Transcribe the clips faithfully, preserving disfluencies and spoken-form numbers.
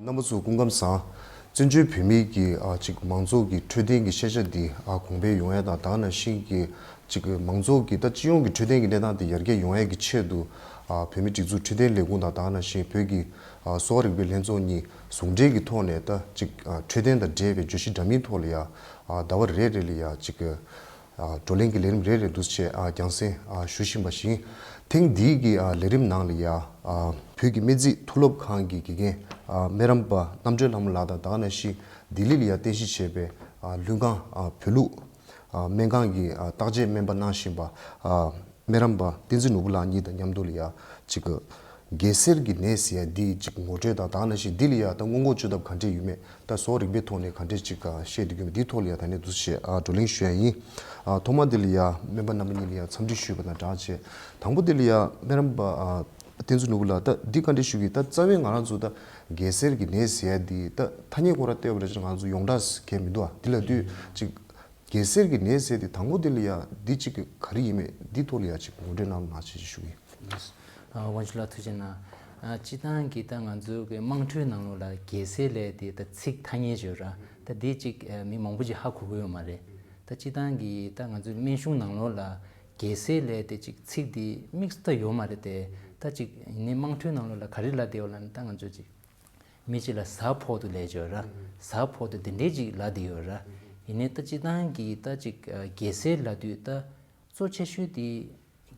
རྣམ་པ་ཚོ་སྐུ་ཁམས་བཟང་། བཙན་བྱོལ་བོད་མིའི་གི་ཨ་ཅིག་མང་ཚོགས་ཀྱི་འཕྲོད་བསྟེན་གྱི་ཤེས་བྱ་འདི་ཨ་གོང་འཕེལ་ཡོང་ཡ་དང་། ད་ག་ནང་བཞིན་གྱི་ཅིག་མང་ཚོགས་ཀྱི་ད་སྤྱི་ཡོངས་ཀྱི་འཕྲོད་བསྟེན་གྱི་གནས་སྟངས་དེ་ཡར་རྒྱས་ཡོང་ཡ་གི་ཆེད་དུ། ཨ་བོད་མིའི་སྒྲིག་འཛུགས་འཕྲོད་བསྟེན་ལས་ཁུངས་དང་། ད་ག་ནང་བཞིན་བོད་ཀྱི་ཨ་གསོ་བ་རིག་པའི་ལྷན་ཚོགས་གཉིས་ཟུང་འབྲེལ་གྱི་ཐོག་ནས། ད་ཅིག་ཨ་འཕྲོད་བསྟེན་དང་འབྲེལ་བའི་བརྗོད་གཞི་འདྲ་མིན་ཐོག་ལ་ཡ་ཨ་ཟླ་བ་རེ་རེ་ལ་ཡ་ཅིག་ཨ་བགྲོ་གླེང་གི་ལས་རིམ་རེ་རེ་འདུག་སེ་ཨ་རྒྱང་སྲིང་ཨ་ཞུ་བཞིན་པ་བཞིན། ཐེངས་འདིའི་གི་ཨ་ལས་རིམ་ནང་ལ་ཡ་ཨ་བོད་ཀྱི་སྨན་རྩིས་མཐོ་སློབ་ཁང་གི་དགེ་རྒན་ཨ་སྨན་རམས་པ་རྣམ་གྲོལ་ལྷ་མོ་ལགས་དང་། ད་ག་ནང་བཞིན་ལྡི་ལི་ལ་ཡ་རྟེན་གཞི་བྱས་པའི་ཨ་ལྷུན་ཁང་ཨ་བོད་ལུགས་ཨ་སྨན་ཁང་གི་ཨ་བརྟག་དཔྱད་སྨན་པ་གནང་བཞིན་པ་ཨ་སྨན་རམས་པ་བསྟན་འཛིན་ནོར་བུ་ལགས་གཉིས་དང་མཉམ་དུ་ལ་ཡ་ཅིག་གི་རྒྱལ་སྲས་ཀྱི་ནད་ཟེར་ཡ་འདི་ཅིག་ངོ་སྤྲོད་དང་། ད་ག་ནང་བཞིན་འདི་ལ་ཡ་ད་སྔོན་འགོག་བཅོས་ཐབས་ག་འདྲས་ཡོད་མེད། ད་གསོ་བ་རིག་པའི་ཐོག་ནས་ག་འདྲས་ཅིག་བཤད་བསྡད་ཀྱི་ཡོད་མེད། འདིའི་ཐོག་ལ་ཡ་ད་ནས་འདུག་སེ་ཨ་བགྲོ་གླེང་ཞུ་ཡ་ཡིན། ཨ་ཐོག་མ་འདི་ལ་ཡ་སྨན་པ་རྣམ་པ་གཉིས་ལ་ཡ་འཚམས་འདྲི་ཞུས་པ་དང་སྦྲགས་བྱས། དང་པོ་འདི་ལ་ཡ་སྨན་རམས་པ་ཨ་བསྟན་འཛིན་ནོར་བུ་ལགས། ད་འདི་ག་འདྲས་ཞུ་གི། ད་རྩ་བའི་ང་རང་ཚོ་ད་རྒྱལ་སྲས་ཀྱི་ནད་ཟེར་ཡ་འདི་ད་ཐ་སྙད་སྐོར་ལ་བལྟས་པ་རེད་ཅེ་ང་ཚོ་ཡོངས་གྲགས་གས་མི་འདུག་ཨ། འདི་ལ་དུས་ཅིག་རྒྱལ་སྲས་ཀྱི་ནད་ཟེར་འདི་དང་པོ་འདི་ལ་ཡ་འདི་ཅིག་ག་རེ་ཡིན་མེད། འདིའི་ཐོག་ལ་ཡ་ཅིག་ངོ་སྤྲོད་གནང་རོགས་གནང་ཞེས་ཞུ་གི་ཡིན། ཨ་དབང་ཕྱུག་ལགས་ཐུགས་རྗེ་གནང་། ཨ་སྤྱིར་བཏང་གི་ད་ང་ཚོ་གི་དམངས་ཁྲོད་ནང་ལོགས་ལ་རྒྱལ་སྲས་ལབ་དེ་ད་ཚིག་ཐ་སྙད་བརྗོད་ར། ད་འདི་ཅིག་ཨ་མི་མང་པོ་ཅིག་ཧ་གོ་གི་ཡོད་མ་རེད། ད་སྤྱིར་བཏང་གི་ད་ང་ཚོའི་སྨན་གཞུང་ནང་ལོགས་ལ་རྒྱལ་སྲས་ལབ་དེ་ཅིག་ཚིག་འདི་དམིགས་སུ་ད་ཡོད་མ་རེད་དེ། ད་ཅིག་ཡིན་ནའི་དམངས་ཁྲོད་ནང་ལོགས་ལ་ག་རེ་ལབ་བསྡད་ཡོད་ལབ་ན། ད་ང་ཚོ་ཅིག་མི་གཅིག་ལ་གཟའ་ཕོག་ཐུག་ལབ་ཀྱི་ཡོད་ར། གཟའ་ཕོག་ཐུག་དེ་འདྲས་ཅིག་ལབ་བསྡད་ཡོད་ར། ཡིན་ནའི་ད་སྤྱིར་བཏང་གི་ད་ཅིག་ཨ་རྒྱལ་སྲས་ལབ་དུས་ད་གཙོ་ཆེ་ཤོས་དེ་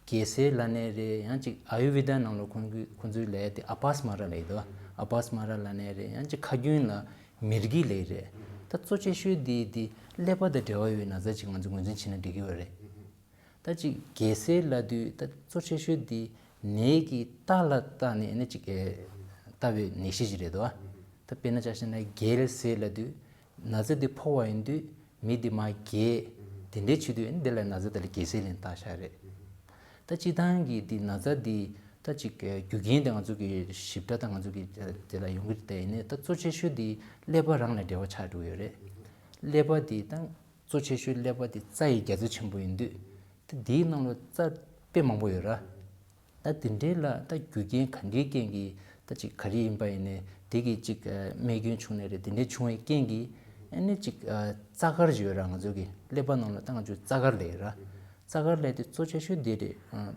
རྒྱལ་སྲས་ལབ་ནའི་རེད། ཡང་ཅིག་ཨ་ཡུར་ཝེ་ད་ནང་ལོགས་ཁོང་ཚོས་ཁོང་ཚོས་ལབ་ཡ་དེ་ཨ་པཱ་སི་མ་ར་ལབ་ཡོད་དོ། ཨ་པཱ་སི་མ་ར་ལབ་ནའི་རེད། ཡང་ཅིག་ཁ་རྒྱུན་ལ་མིར་གི་ལབ་ཡོད་རེད། ད་གཙོ་ཆེ་ཤོས་དེ་དེ་ཀླད་པ་དང་འབྲེལ་བ་ཡོད་པའི་ན་ཚ་ཅིག་ང་ཚོས་ངོས་འཛིན་བྱས་ན་འགྲིག་གི་ཡོད་རེད། ད་ཅིག་རྒྱལ་སྲས་ལབ་དུས་ད་གཙོ་ཆེ་ཤོས་འདི་ནད་ཀྱི་རྟགས་ལ་བལྟས་ནས་ཨ་ནི་ཅིག་ཨེ་ལྟ་བའི་ནད་གཞི་ཅིག་རེད་དོ། ད་དཔེར་ན་ཆ་བཞག་ན་རྒྱལ་སྲས་ལབ་དུས་ན་ཚ་འདི་ཕོག་པ་ཡིན་དུས་མི་འདི་མར་རྒྱལ། དེ་འདྲའི་བྱེད་དུས་ཨ་ནི་འདི་ལ་ན་ཚ་དེ་ལ་རྒྱལ་སྲས་ལབ་བཏགས་བཞག་རེད། ད་སྤྱིར་བཏང་གི་འདི་ན་ཚ་འདི་ད་ཅིག་ཨེ་རྒྱུ་རྐྱེན་དེ་ང་ཚོ་གི་ཞིབ་ཕྲ་ད་ང་ཚོ་གི་ཨེ་དེ་ལ་ཡོང་གི་རེད། དེ་ཡིན་ནའི་ད་གཙོ་ཆེ་ཤོས་འདི་ཀླད་པ་རང་ལ་འབྲེལ་བ་ཆགས་འགྲོ་གི་ཡོད་རེད། ཀླད་པ་འདི་ད་གཙོ་ཆེ་ཤོས་ཀླད་པ་དེ་རྩ་ཡི་རྒྱ་མཚོ་ཆེན་པོ་ཡིན་དུས། ད་འདིའི་ནང་ལ་རྩ་དཔེ་མང་པོ་ཡོད་ར། ད་དེ་འདྲའི་ལ་ད་རྒྱུ་རྐྱེན་ག་འདྲའི་རྐྱེན་གྱིས་ད་ཅིག་ག་རེ་ཡིན་པ་ཡིན་ནའི་དེ་གི་ཅིག་རྨས་སྐྱོན་བྱུང་ནའི་རེད། དེ་འདྲའི་བྱུང་བའི་རྐྱེན་གྱིས་ཨ་ནི་ཅིག་རྩ་དཀར་ཅིག་ཡོད་ར། ང་ཚོ་གི་ཀླད་པ་ནང་ལ་ད་ང་ཚོས་རྩ་དཀར་ལབ་ཡོད་ར། རྩ་དཀར་ལབ་དེ་གཙོ་ཆེ་ཤོས་དེ་རེད།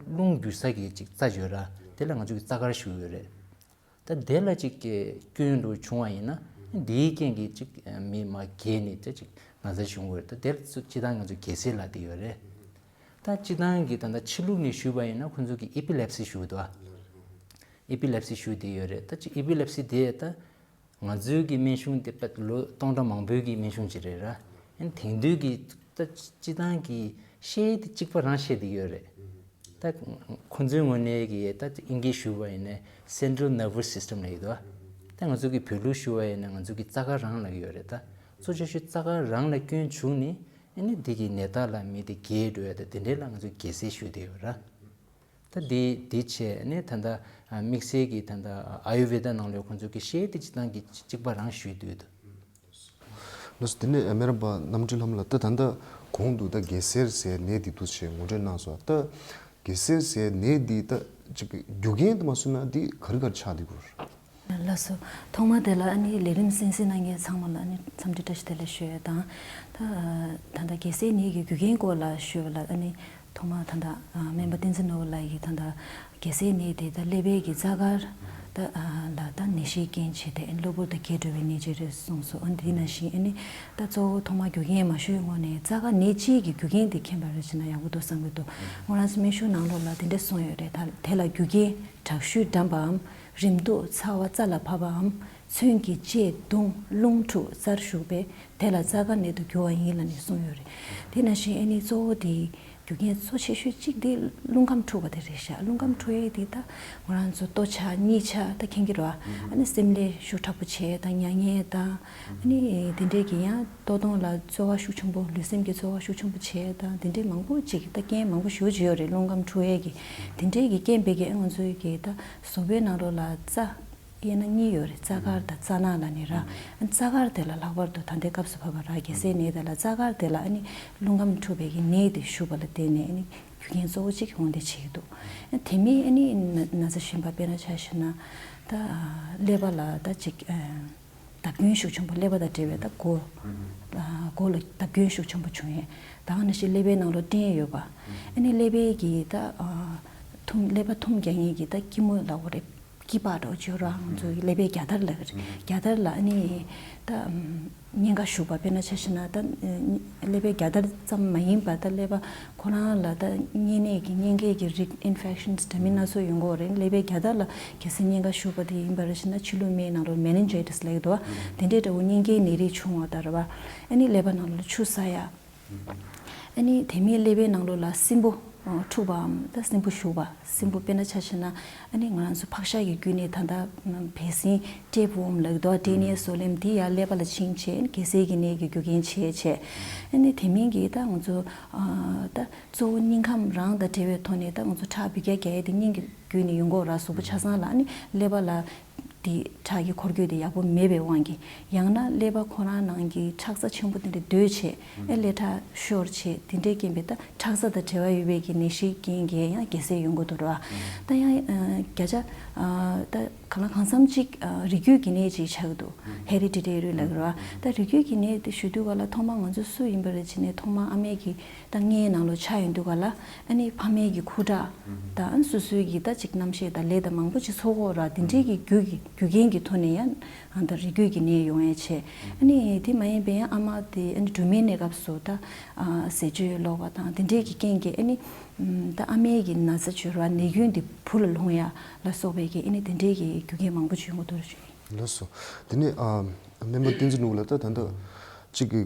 རླུང་རྒྱུ་ས་གི་ཅིག་རྩ་ཅིག་ཡོད་ར། དེ་ལ་ང་ཚོ་གི་རྩ་དཀར་ཞུ་གི་ཡོད་རེད། ད་དེ་ལ་ཅིག་གི་སྐྱོན་འགྲོ་བྱུང་བ་ཡིན་ན་འདིའི་རྐྱེན་གྱིས་ཅིག་མི་མར་རྒྱལ་ནས་ད་ཅིག་ན་ཚ་བྱུང་གི་རེད། ད་དེ་ལ་སྤྱིར་བཏང་ང་ཚོས་རྒྱལ་སྲས་ལབ་བསྡད་ཡོད་རེད། ད་སྤྱིར་བཏང་གི་ད་ལྟ་ཕྱི་ལུགས་ནས་ཞུས་པ་ཡིན་ན་ཁོང་ཚོ་གིས་ཨེ་པི་ལེབ་སི་ཞུ་གི་འདུག་ཨ། ཨེ་པི་ལེབ་སི་ཞུ་བསྡད་ཡོད་རེད། ད་ཅིག་ཨེ་པི་ལེབ་སི་དེ་ད་ང་ཚོའི་གི་སྨན་གཞུང་དེ་དཔེ་ལོ་སྟོང་ཕྲག་མང་པོའི་གི་སྨན་གཞུང་ཅིག་རེད་ར། ཨ་ནི་དེང་དུས་ཀྱི་ད་སྤྱིར་བཏང་གི་བཤད་དེ་གཅིག་པ་རང་བཤད་བསྡད་ཡོད་རེད། ད་ཁོང་ཚོའི་ངོས་ནས་ཀྱི་ད་དབྱིན་སྐད་ཞུ་བ་ཡིན་ན་Central Nervous System ལབ་ཀྱི་འདུག་ཨ། ད་ང་ཚོ་གི་བོད་ལུགས་ཞུ་བ་ཡིན་ན་ང་ཚོ་གི་རྩ་དཀར་རང་ལབ་ཀྱི་ཡོད་རེད། ད་གཙོ་ཆེ་ཤོས་རྩ་དཀར་རང་ལ་སྐྱོན་བྱུང་ནས་ཨ་ནི་འདི་གི་ནད་རྟགས་ལ་མི་དེ་རྒྱལ་འགྲོ་ཡ་ད་དེ་འདྲའི་ལ་ང་ཚོ་རྒྱལ་སྲས་ཞུ་བསྡད་ཡོད་ར། ད་འདི་འདི་བྱས་ནས་ད་ལྟ་དམིགས་བསལ་གྱི་ད་ལྟ་ཨ་ཡུར་ཝེ་ད་ནང་ལོགས་ཁོང་ཚོ་གི་བཤད་དེ་སྤྱིར་བཏང་གི་གཅིག་པ་རང་ཞུས་བསྡད་འདུག་ལགས་སོ། དེ་ནས་སྨན་རམས་པ་རྣམ་གྲོལ་ལྷ་མོ་ལགས། ད་ད་ལྟ་གོང་དུ་ད་རྒྱལ་སྲས་ཟེར་ནད་འདི་འདུག་ཅེས་ངོ་སྤྲོད་གནང་སོང་། ད་རྒྱལ་སྲས་ཟེར་ནད་འདི་ད་ཅིག་རྒྱུ་རྐྱེན་དུ་མ་སོང་ན་འདི་ག་རེ་ག་རེ་ཆགས་འདུག་གོ། ལགས་སོ། ཐོག་མ་དེ་ལ་ཨ་ནི་ལས་རིམ་གསན་གཟིགས་གནང་མཁན་ཚང་མ་ལ་ཨ་ནི་འཚམས་འདྲི་བཀྲ་ཤིས་བདེ་ལེགས་ཞུ་ཡས་དང་། ད་ད་ལྟ་རྒྱལ་སྲས་ནད་ཀྱི་རྒྱུ་རྐྱེན་སྐོར་ལ་ཞུས་པ་ལ་ཨ་ནི། ཐོག་མར་ད་ལྟ་སྨན་པ་བསྟན་འཛིན་ནོར་བུ་ལགས་ཀྱིས་ད་ལྟ་རྒྱལ་སྲས་ནད་དེ་ད་ཀླད་པའི་གི་རྩ་དཀར་ད་ལ་ད་ནད་གཞིའི་རྐྱེན་བྱས་ཏེ་གློ་བུར་དུ་རྒྱས་འགྲོ་བའི་ནད་ཅིག་རེད་གསུངས་སོང་། ཨ་འདི་ནང་བཞིན་ཨ་ནི་ད་གཙོ་བོ་ཐོག་མར་རྒྱུ་རྐྱེན་མ་ཞུས་སྔོན་ནས་རྩ་དཀར་ནད་གཅིག་གི་རྒྱུ་རྐྱེན་དེ་མཁྱེན་པ་རེད་ཅེ་ན་ཡག་པོ་འདུག་བསམ་གྱི་འདུག་ང་རང་ཚོ་སྨན་གཞུང་ནང་ལོགས་ལ་དེ་འདྲ་གསུངས་ཡོད་རེད། ད་དེ་ལ་རྒྱུ་རྐྱེན་དྲག་ཤུལ་འགྲམ་པའམ་རིམས་དུག་ཚ་བ་རྩ་ལ་བབས་པའམ་ཚོན་གྱིས་བཅད་བརྡུངས་རླུང་འཁྲུགས་རྩར་ཞུགས་པས་དེ་ལ་རྩ་དཀར་ནད་དུ་འགྱུར་བ་ཡིན་ལབ་ནས་གསུངས་ཡོད་རེད། དེ་ནང་བཞིན་ཨ་ནི་གཙོ་བོ་དེ་རྒྱུ་རྐྱེན་གཙོ་ཆེ་ཤོས་གཅིག་དེ་རླུང་ཁམས་འཁྲུགས་པ་དེ་རེད་ཤག་རླུང་ཁམས་འཁྲུགས་ཡས་དེ་ད་ང་རང་ཚོ་ལྟོ་ཆག་གཉིད་ཆག་ད་མཁྱེན་གྱི་རེད་བ། ཨ་ནི་སེམས་ལས་ཤུགས་དྲག་པོ་བྱས་ད་མྱ་ངན་ད་ཨ་ནི་དེ་འདྲས་ཀྱི་ཡང་ལྟོ་ཐོང་ལ་ཚོར་བ་ཤུགས་ཆེན་པོ་ལུས་སེམས་ཀྱི་ཚོར་བ་ཤུགས་ཆེན་པོ་བྱས་ད་དེ་འདྲས་མང་པོ་ཅིག་ད་རྐྱེན་མང་པོ་ཞེ་པོ་ཅིག་ཡོད་རེད། རླུང་ཁམས་འཁྲུགས་ཡས་ཀྱི་དེ་འདྲས་ཀྱི་རྐྱེན་པས་ཀྱི་ཨ་ང་ཚོའི་གི་ད་གཟུགས་པོའི་ནང་ལོགས་ལ་རྩ། དབྱེ་ན་གཉིས་ཡོད་རེད། རྩ་དཀར་དང་རྩ་ནག་ལབ་ནས་ར། ཨ་རྩ་དཀར་དེ་ལ་ལྷག་པར་དུ་ད་ལྟའི་སྐབས་སུ་བབས་པ་ར་རྒྱལ་སྲས་ནད་དེ་ལ་རྩ་དཀར་དེ་ལ་ཨ་ནི་རླུང་ཁམས་འཁྲུགས་པའི་གི་ནད་དེ་ཞུགས་པ་ལ་བརྟེན་ནས་ཨ་ནི་རྒྱུ་རྐྱེན་གཙོ་བོ་གཅིག་འོང་བསྡད་བྱེད་ཀྱི་འདུག་ཨ་དེ་མིན་ཨ་ནི་ན་ན་ཚ་གཞན་པ་དཔེར་ན་ཆ་བཞག་ན་ད་ཀླད་པ་ལ་ད་ཅིག་ཨ་ བརྡབ་སྐྱོན་ཤུགས་ཆེན་པོ་ཀླད་པ་དང་འབྲེལ་བའི་ད་མགོ་ཨ་མགོ་ལ་བརྡབ་སྐྱོན་ཤུགས་ཆེན་པོ་བྱུང་ཡས། ད་ག་ནང་བཞིན་ཀླད་པའི་ནང་ལོགས་སྐྲན་ཡོད་པ། ཨ་ནི་ཀླད་པའི་གི་ད་ཨ་ཐུམ་ཀླད་པ་ཐུམ་རྒྱག་མཁན་གྱི་ད་སྐྱི་མོ་ལབ་དགོས་རེད། སྐྱི་པགས་འདྲ་བོ་ཅིག་ཡོད་ར། ང་ཚོ་ཀླད་པའི་རྒྱལ་དར་ལབ་ཀྱི་རེད། རྒྱལ་དར་ལ་ཨ་ནི་ད་ཨམ་གཉན་ཁ་ཞུགས་པ། དཔེར་ན་ཆ་བཞག་ན་ད་ཨ་ཀླད་པའི་རྒྱལ་དར་ཙམ་མ་ཡིན་པར་ད་ཀླད་པ་ཁོ་རང་ལ་ད་གཉན་ནད་ཀྱི་གཉན་ཁའི་གི་རིགས་ཨིན་ཕེག་ཤན་འདྲ་མིན་སྣ་ཚོགས་ཡོང་གི་ཡོད་རེད། ཀླད་པའི་རྒྱལ་དར་ལ་གལ་སྲིད་གཉན་ཁ་ཞུགས་པ་དེ་ཡིན་པ་རེད་ཟེར་ན་ཕྱི་ལུགས་སྨན་ནང་ལོགས་མེ་ནིན་ཇའི་ཊི་སི་ལབ་ཀྱི་འདུག་བ། དེ་འདྲའི་འདྲ་བོ་གཉན་ཁའི་ནད་རིགས་བྱུང་བ་ད་རེད་བ། ཨ་ནི་ཀླད་པ་ནང་ལོགས་ཆུ་ཟ་ཡ། ཨ་ནི་དེ་མིན་ཀླད་པའི་ནང་ལོགས་ལ་སྲིན་འབུ་འཁྲུགས་པའམ་ད་སྲིན་འབུ་ཞུགས་པ། སྲིན་འབུ་དཔེར་ན་ཆ་བཞག་ན་ཨ་ནི་ང་རང་ཚོ་ཕག་ཤ་གི་བརྒྱུད་ནས་ད་ལྟ་བད་སྲིན་ཊེབ་ཝོམ་ལབ་ཀྱི་འདུག་བ། ཊེ་ནི་ཡ་སོ་ལེམ་དེ་ཡར་ཀླད་པ་ལ་ཕྱིན་བྱས་ཨ་ནི་རྒྱལ་སྲས་ཀྱི་ནད་ཀྱི་རྒྱུ་རྐྱེན་བྱས་བྱས། ཨ་ནི་དེ་མིན་གྱི་ད་ང་ཚོ་ཨ་ད་གཙོ་བོ་སྙིང་ཁམས་རང་དང་འབྲེལ་བའི་ཐོག་ནས་ད་ང་ཚོ་ཁྲག་འབུད་རྒྱག་རྒྱག་ཡས་དེ་སྙིང་གི་བརྒྱུད་ནས་ཡོང་གི་ཡོད་ར། གཟུགས་པོ་ཆ་ཚང་ལ་ཨ་ནི་ཀླད་པ་ལ་དེ་ཁྲག་གི་འཁོར་སྐྱོད་དེ་ཡག་པོ་མེད་པའི་དབང་གིས། ཡང་ན་ཀླད་པ་ཁོ་རང་ནང་གི་ཁྲག་རྩ་ཆེན་པོ་དེ་འདྲ་སྡོད་བྱས་ཨེ་ཀླད་ཁྲག་ཤོར་བྱས་དེ་འདྲའི་རྐྱེན་པས་ད་ཁྲག་རྩ་དང་འབྲེལ་བ་ཡོད་པའི་གི་ནད་གཞིའི་རྐྱེན་གྱིས་ཡང་རྒྱལ་སྲས་ཡོང་གི་འདུག་ར། ད་ཡང་ཨ་བརྒྱ་ཆ་ཨ་ད་གང་ལ་གང་འཚམ་ཅིག་ཨ་རིགས་རྒྱུད་ཀྱི་ནད་ཅིག་ཆགས་ཀྱི་འདུག་ཧེ་རི་ཌི་ཊེ་རི་ལབ་ཀྱི་ར། ད་རིགས་རྒྱུད་ཀྱི་ནད་དེ་ཞུ་དུས་ག་ལ་ཐོག་མར་ང་ཚོ་སུ་ཡིན་པ་རེད་བྱས་ནས་ཐོག་མར་ཨ་མའི་གི་ད་མངལ་ནང་ལོགས་ཆགས་ཡོང་དུས་ག་ལ་ཨ་ནི་ཕ་མའི་གི་ཁུ་ཁྲག་དང་ཨ་ནི་སོ་སོའི་གི་ད་ཅིག་རྣམ་ཤེས་དང་ལས་དང་མང་པོ་ཅིག་ཚོགས་ཀྱི་ཡོད་ར། དེ་འདྲའི་གི་རྒྱུ་གི་རྒྱུ་རྐྱེན་གྱི་ཐོག་ནས་ཡང་ཨ་ད་རིགས་རྒྱུད་ཀྱི་ནད་ཡོང་ཡས་བྱས། ཨ་ནི་དེ་མ་ཡིན་པའི་ཡང་ཨ་མ་དེ་ཨ་ནི་སྦྲུམ་མའི་གནས་སྐབས་སུ་ད་ཨ་ཟས་སྤྱོད་ལོག་པ་དང་དེ་འདྲའི་གི་རྐྱེན་གྱིས་ཨ་ནི་ད་ཨ་མའི་གི་ན་ཚ་བྱུང་ར་ནད་རྒྱུན་དེ་བུ་ལ་ལྷུང་ཡ་ལ་སོགས་པའི་གི་ཨ་ནི་དེ་འདྲའི་གི་རྒྱུ་རྐྱེན་མང་པོ་བྱུང་གི་འདུག་ཞུ་ཡིན། ལགས་སོ། དེ་ནས་ཨ་སྨན་པ་བསྟན་འཛིན་ནོར་བུ་ལགས། ད་ད་ལྟ་གཅིག་གི་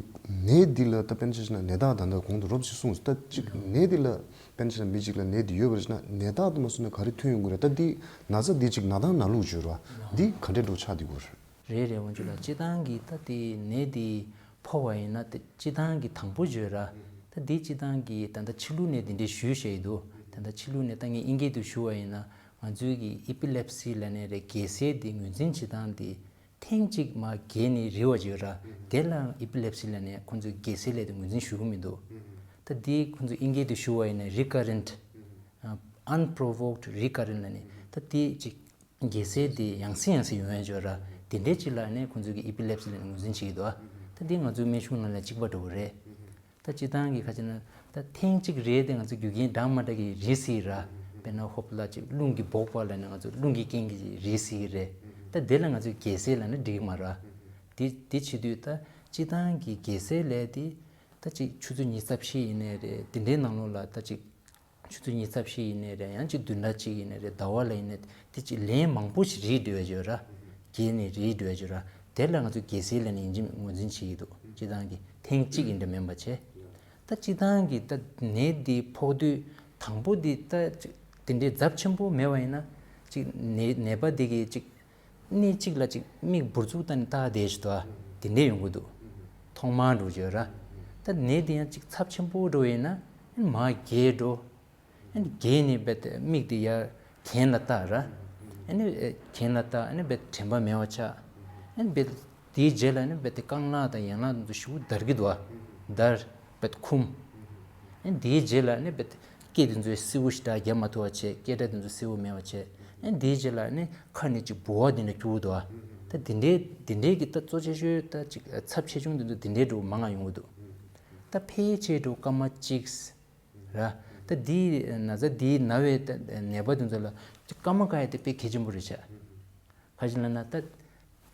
ནད་འདི་ལ་ད་དཔེར་ན་ཆ་བཞག་ན་ནད་རྟགས་ད་ལྟ་གོང་དུ་རོབ་ཅིག་གསུངས་སོང་། ད་གཅིག་ནད་འདི་ལ་དཔེར་ན་ཆ་བཞག་ན་མི་གཅིག་ལ་ནད་འདི་ཡོད་པ་རེད་ན་ནད་རྟགས་དུ་མ་སོང་ན་ག་རེ་ཐོན་ཡོང་གི་རེད། ད་འདི་ན་ཚ་འདི་གཅིག་ན་ཐང་ན་ལུགས་བརྗོད་ར་འདི་ག་འདྲས་འགྲོ་ཆགས་འདི་གོ་རེད། རེད་རེད། འོན་ཀྱང་ལ་སྤྱིར་བཏང་གི་ད་དེ་ནད་འདི་ཕོག་པ་ཡིན་ན་དེ་སྤྱིར་བཏང་གི་དང་པོ་བརྗོད་ར། ད་འདི་སྤྱིར་བཏང་གི་ད་ལྟ་ཕྱི་ལུགས་ནས་འདི་འདྲའི་ཞུས་བཤད་ཡི་འདུག་ད་ལྟ་ཕྱི་ལུགས་ནས་ད་ངས་དབྱིན་སྐད་དུ་ཞུ་བ་ཡིན་ན་ང་ཚོའི་གི་ཨི་པི་ལེབ་སི་ལབ་ནས་རེད། རྒྱལ་སྲས་འདི་ངོས་འཛིན་བྱེད་སྟངས་འདི་ཐེངས་གཅིག་མར་རྒྱས་ནས་རིལ་བ་བརྗོད་ར། དེ་ལ་ཨི་པི་ལེབ་སི་ལབ་ནས་ཁོང་ཚོས་རྒྱལ་སྲས་ལབ་དེ་ངོས་འཛིན་ཞུ་གི་མི་འདུག་ད་འདི་ཁོང་ཚོས་དབྱིན་སྐད་དུ་ཞུ་བ་ཡིན་ན་རི་ཀ་རེན་ཊི་ཨན་པོ་རོ་ཝོག་ཌི་རི་ཀ་རེན་ཊི་ལབ་ནས་ད་འདི་གཅིག་རྒྱལ་སྲས་དེ་ཡང་སེ་ཡང་སེ་ཡོང་ཡ་བརྗོད་ར། དེ་འདྲའི་ཅིག་ལ་ནས་ཁོང་ཚོས་ཀྱི་ཨི་པི་ལེབ་སི་ལབ་ནས་ངོས་འཛིན་བྱེད་ཀྱི་འདུག་ད་འདི་ང་ཚོའི་སྨན་གཞུང་ནང་ལ་གཅིག་པ་འདྲ་བོ་རེད། ད་སྤྱིར་བཏང་གི་ཁ་ཅིག་ན་ད་ཐེངས་གཅིག་རེད་དེ་ང་ཚོ་རྒྱུ་རྐྱེན་འདྲ་མ་འདྲ་གི་རིལ་སྲིད་ར། དཔེར་ན་ཧོབ་ལ་ཅིག་རླུང་གི་འབོག་པ་ལབ་ནས་ང་ཚོ་རླུང་གི་རྐྱེན་གྱིས་རིལ་སྲིད་རེད། ད་དེ་ལ་ང་ཚོས་རྒྱལ་སྲས་ལབ་ན་འགྲིག་གི་མ་ར། དེ་དེ་བྱེད་དུས་ད་སྤྱིར་བཏང་གི་རྒྱལ་སྲས་ལབ་དེ་ད་ཅིག་ཆུ་ཚོད་ཉི་ཤུ་རྩ་བཞི་ཡིན་ནའི་རེད། དེ་འདྲའི་ནང་ལོགས་ལ་ད་ཅིག་ཆུ་ཚོད་ཉི་ཤུ་རྩ་བཞི་ཡིན་ནའི་རེད། ཡང་ཅིག་བདུན་ཕྲག་གཅིག་ཡིན་ནའི་རེད། ཟླ་བ་ལ་ཡིན་ནའི་དེ་ཅིག་ལན་མང་པོ་ཞིག་རིལ་འགྲོ་ཡ་ཅིག་ཡོད་ར། རྒྱས་ནས་རིལ་འགྲོ་ཡ་ཅིག་ཡོད་ར། དེ་ལ་ང་ཚོས་རྒྱལ་སྲས་ལབ་ནས་ཡིན་གཅིག་ངོས་འཛིན་བྱེད་ཀྱི་འདུག་སྤྱིར་བཏང་གི་ཐེངས་གཅིག་ཡིན་འདྲ་མིན་པ་བྱས། ད་སྤྱིར་བཏང་གི་ད་ནད་འདི་ཕོག་དུས་དང་པོ་འདི་ད་ཅིག་དེ་འདྲའི་ཚབས་ཆེན་པོ་མེད་པ་ཡིན་ན་ཅིག་ནད་ནད་པ་འདི་གི་ཅིག་གནས་གཅིག་ལ་ཅིག་མིག་འབུར་ཚུགས་བཏང་ནས་ལྟ་བསྡད་ཞིག་འདུག་ཨ། དེ་འདྲས་ཡོང་གི་འདུག་ཐོག་མར་འགྲོ་བརྗོད་ར། ད་ནད་དེ་ཡང་ཅིག་ཚབས་ཆེན་པོ་འགྲོ་ཡིན་ན་མར་རྒྱས་འགྲོ། ཨ་ནི་རྒྱས་ནས་རྦད་དེ་མིག་དེ་ཡར་གྱེན་ལ་ལྟ་ར། ཨ་ནི་གྱེན་ལ་ལྟ། ཨ་ནི་རྦད་དྲན་པ་མེད་པ་ཆགས། ཨ་ནི་རྦད་དེའི་རྗེས་ལ་ཨ་ནི་རྦད་དེ་རྐང་ལག་དང་ཡན་ལག་དེ་ཚོ་ཞེ་པོ་འདར་གྱི་འདུག་ཨ། འདར། རྦད་འཁུམ། ཨ་ནི་དེའི་རྗེས་ལ་ཨ་ནི་རྦད་དེ་སྐེ་དེ་ཚོ་སེར་པོ་ཞེ་དྲག་རྒྱབ་མ་ཐུབ་པ་བྱས། སྐེ་སྒྲ་དེ་ཚོ་སེར་པོ་མེད་པ་བྱས། ཨ་ནི་དེའི་རྗེས་ལ་ཨ་ནི་ཁ་ནས་ཅིག་ལྦུ་བ་དེ་འདྲ་སྐྱུག་འདུག་ཨ། ད་དེ་འདྲའི་དེ་འདྲའི་གི་ད་གཙོ་ཆེ་ཤོས་ད་ཅིག་ཚབས་ཆེ་ཆུང་དེ་ཚོ་དེ་འདྲའི་འདྲ་བོ་མང་ང་ཡོང་གི་འདུག་ད་ཕལ་ཆེར་འདྲ་བོ་སྐར་མ་གཅིག་ར། ད་འདིའི་ན་ཚ་འདིའི་ན་བའི་ནད་པ་དེ་ཚོ་ལ་སྐར་མ་བཀག་ཡ་དེ་དཔེ་གལ་ཆེན་པོ་རེད་ཤག་ག་ཅི་ལབ་ན་ད་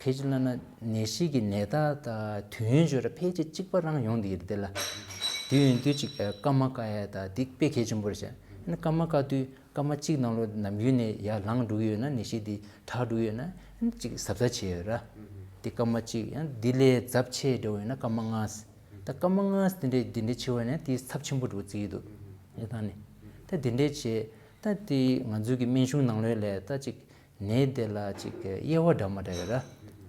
ག་ཅི་ལབ་ན་ནད་གཞི་གི་ནད་རྟགས་དང་དུས་ཡུན་ཅིག་ར་ཕལ་ཆེར་གཅིག་པ་རང་ཡོང་བསྡད་ཀྱི་རེད་དེ་ལ། དེ་ཡིན་དུས་ཅིག་སྐར་མ་བཀག་ཡ་ད་འདི་དཔེ་གལ་ཆེན་པོ་རེད་ཤག་ཨ་ནི་སྐར་མ་བཀག་དུས་སྐར་མ་གཅིག་ནང་ལོགས་ནམ་རྒྱུན་ནས་ཡར་ལངས་འགྲོ་གི་ཡོད་ན་ནད་གཞི་འདི་དྲག་འགྲོ་གི་ཡོད་ན་ཨ་ནི་ཅིག་གཟབ་གཟབ་བྱས་ཡོད་ར། འདི་སྐར་མ་གཅིག་ཡང་འདི་ལས་ཚབས་ཆེ་འགྲོ་ཡོད་ན་སྐར་མ་ལྔ། ད་སྐར་མ་ལྔ་དེ་འདྲས་དེ་འདྲས་ཆེ་བ་ནས་དེ་ཚབས་ཆེན་པོ་འགྲོ་བརྩི་གི་འདུག་ཨེ་ད་ནི། ད་དེ་འདྲས་བྱས། ད་དེ་ང་ཚོའི་གི་སྨན་གཞུང་ནང་ལོགས་ལ་ད་ཅིག་ནད་དེ་ལ་ཅིག་དབྱེ་བ་འདྲ་མ་འདྲ་ཡོད་ར།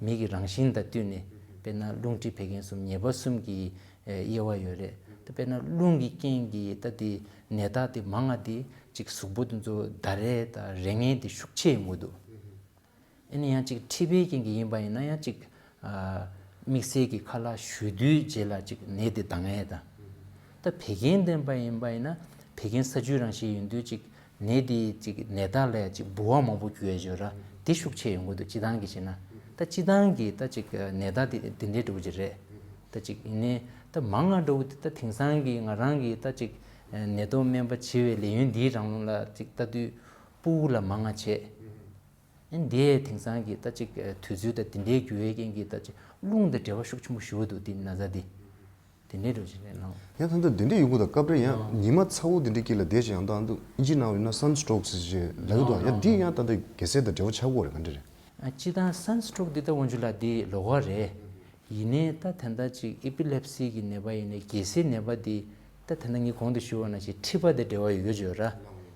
མི་གི་རང་བཞིན་དང་བསྟུན་ནས་དཔེར་ན་རླུང་མཁྲིས་བད་ཀན་གསུམ་ཉེས་པ་གསུམ་གྱི་དབྱེ་བ་ཡོད་རེད། ད་དཔེར་ན་རླུང་གི་རྐྱེན་གྱིས་ད་དེ་ནད་རྟགས་དེ་མང་ང་དེ་ཅིག་གཟུགས་པོ་དེ་ཚོ་འདར་ཡས་དང་རེག་ངན་དེ་ཤུགས་ཆེ་ཡོང་གི་འདུག་ཨ་ནི་ཡང་ཅིག་མཁྲིས་པའི་རྐྱེན་གྱིས་ཡིན་པ་ཡིན་ན་ཡང་ཅིག་ཨ་དམིགས་བསལ་གྱི་ཁ་ལག་ཞུ་དུས་རྗེས་ལ་ཅིག་ནད་དེ་ལྡང་ཡས་དང་། ད་བད་ཀན་ལྡན་པ་ཡིན་པ་ཡིན་ན་བད་ཀན་ས་ཆུའི་རང་བཞིན་ཡིན་དུས་ཅིག་ནད་དེ་ཅིག་ནད་རྟགས་ལ་ཅིག་ལྦུ་བ་མང་པོ་རྒྱུ་ཡས་ཡོད་ར། དེ་ཤུགས་ཆེ་ཡོང་གི་འདུག་སྤྱིར་བཏང་གི་བྱས་ན། ད་ ད་སྤྱི་བཏང་གི་ད་ཅིག་ནད་རྟགས་དེ་དེ་འདྲའི་འདྲ་བོ་ཅིག་རེད། ད་ཅིག་ཡིན་ནའི་ད་མང་ང་འདྲ་བོ་དེ་ད་དེང་སང་གི་ང་རང་གི་ད་ཅིག་ནད་ཐོག་སྨན་པ་བྱེད་པའི་ལས་ཡུན་འདིའི་རིང་ལ་ལ་ཅིག་ལྟ་དུས་སྤུ་གུ་ལ་མང་ང་བྱས། ཨ་ནི་དེ་དེང་སང་གི་ད་ཅིག་དུས་ཚོད་ད་དེ་འདྲའི་འགྱུར་བའི་རྐྱེན་གྱིས་ད་ཅིག་རླུང་དང་འབྲེལ་བ་ཤུགས་ཆེན་པོ་ཞེ་པོ་འདུག་དེ་ན་ཚ་དེ། དེ་འདྲའི་འགྲོ་བཞིན་རེད་ལགས། ཡང་ད་ལྟ་དེ་འདྲའི་ཡོང་གི་འདུག་སྐབས་རེ་ཡང་ཉི་མ་ཚ་བོ་དེ་འདྲའི་དཀྱིལ་ལ་བསྡད་བྱས་ཡང་ད་ཨ་འདུག་ཨིན་ཇིའི་ནང་ཡོད་ན་སན་སི་ཊོག་ཟེར་བྱས་ལབ་ཀྱི་འདུག་ཡང་དེ་ཡང་ད་ལྟ་རྒྱལ་སྲས་དང་འབྲེལ་བ་ཆགས་ཀྱི་ཡོད་རེད། ག་འདྲ་རེད། ཨ་སྤྱིར་བཏང་སན་སི་ཊོག་འདི་ད་དབང་ཕྱུག་ལགས་འདི་ལོགས་ཀ་རེད། ཡིན་ནའི་ད་ད་ལྟ་ཅིག་ཨེ་པི་ལེབ་སི་གི་ནད་པ་ཡིན་ནའི་རྒྱལ་སྲས་ནད་པ་འདི་ད་ད་ལྟ་ངས་གོང་དུ་ཞུས་པ་ནང་བཞིན་མཁྲིས་པ་དང་འབྲེལ་བ་ཡོད་ཡོད་ཅོག་ར།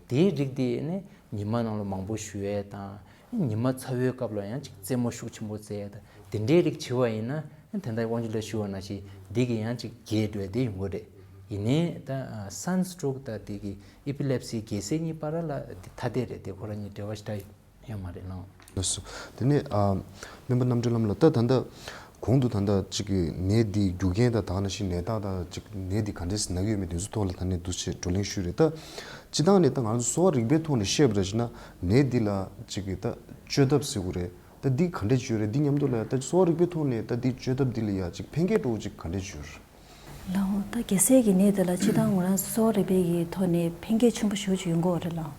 དེའི་རིགས་འདི་ནི་ཉི་མ་ནང་ལ་མང་པོ་བཞུ་ཡས་དང་། ཉི་མ་ཚ་བོའི་སྐབས་ལ་ཡང་ཅིག་རྩེད་མོ་ཤུགས་ཆེན་པོ་རྩེ་ཡས་དང་དེ་འདྲའི་རིགས་བྱེད་པ་ཡིན་ན་ད་ལྟ་དབང་ཕྱུག་ལགས་ཞུས་པ་ནང་བཞིན་འདི་གི་ཡང་ཅིག་རྒྱས་འགྲོ་ཡས་དེ་ཡོང་གི་རེད། ཡིན་ནའི་ད་སན་སི་ཊོག་དང་འདི་གི་ཨེ་པི་ལེབ་སི་རྒྱལ་སྲས་གཉིས་བར་ལ་འདི་ཐ་དད་རེད། དེ་ཁོ་རང་གཉིས་འབྲེལ་བ་ཞེ་དྲག་ཡོད་མ་རེད་ལགས། ལགས་སོ། དེ་ནས་ཨ་སྨན་པ་རྣམ་གྲོལ་ལགས་ལ་ད་ད་ལྟ་གོང་དུ་ད་ལྟ་ཅིག་གི་ནད་འདི་རྒྱུ་རྐྱེན་དང་ད་ག་ནང་བཞིན་ནད་རྟགས་དང་ཅིག་ནད་འདི་ག་འདྲས་ན་གི་ཡོད་མེད་དེ་ཚོ་ཐོག་ལ་ད་ནས་འདུག་སེ་བགྲོ་གླེང་ཞུས་རེད། ད་སྤྱིར་བཏང་ནས་ད་ང་ཚོ་གསོ་བ་རིག་པའི་ཐོག་ནས་བཤད་པ་རེད་ཅེ་ན་ནད་འདི་ལ་ཅིག་གི་ད་བཅོས་ཐབས་ཟེར་དགོས་རེད། ད་འདི་ག་འདྲས་བཅོས་རེད། འདི་མཉམ་དུ་ལ་ད་གསོ་བ་རིག་པའི་ཐོག་ནས་ད་འདི་བཅོས་ཐབས་འདི་ལ་ཡ་ཅིག་ཕན་ཁེ་འདྲ་བོ་ཅིག་ག་འདྲས་བཅོས་རེད། ལགས། ད་རྒྱལ་སྲས་ཀྱི་ནད་དེ་ལ་སྤྱིར་བཏང་ང་རང་ཚོ་གསོ་བ་རིག་པའི་གི་ཐོག་ནས་ཕན་ཁེ་ཆེན་པོ་ཞེ་པོ་ཅིག་ཡོང་གི་ཡོད་རེད་ལགས།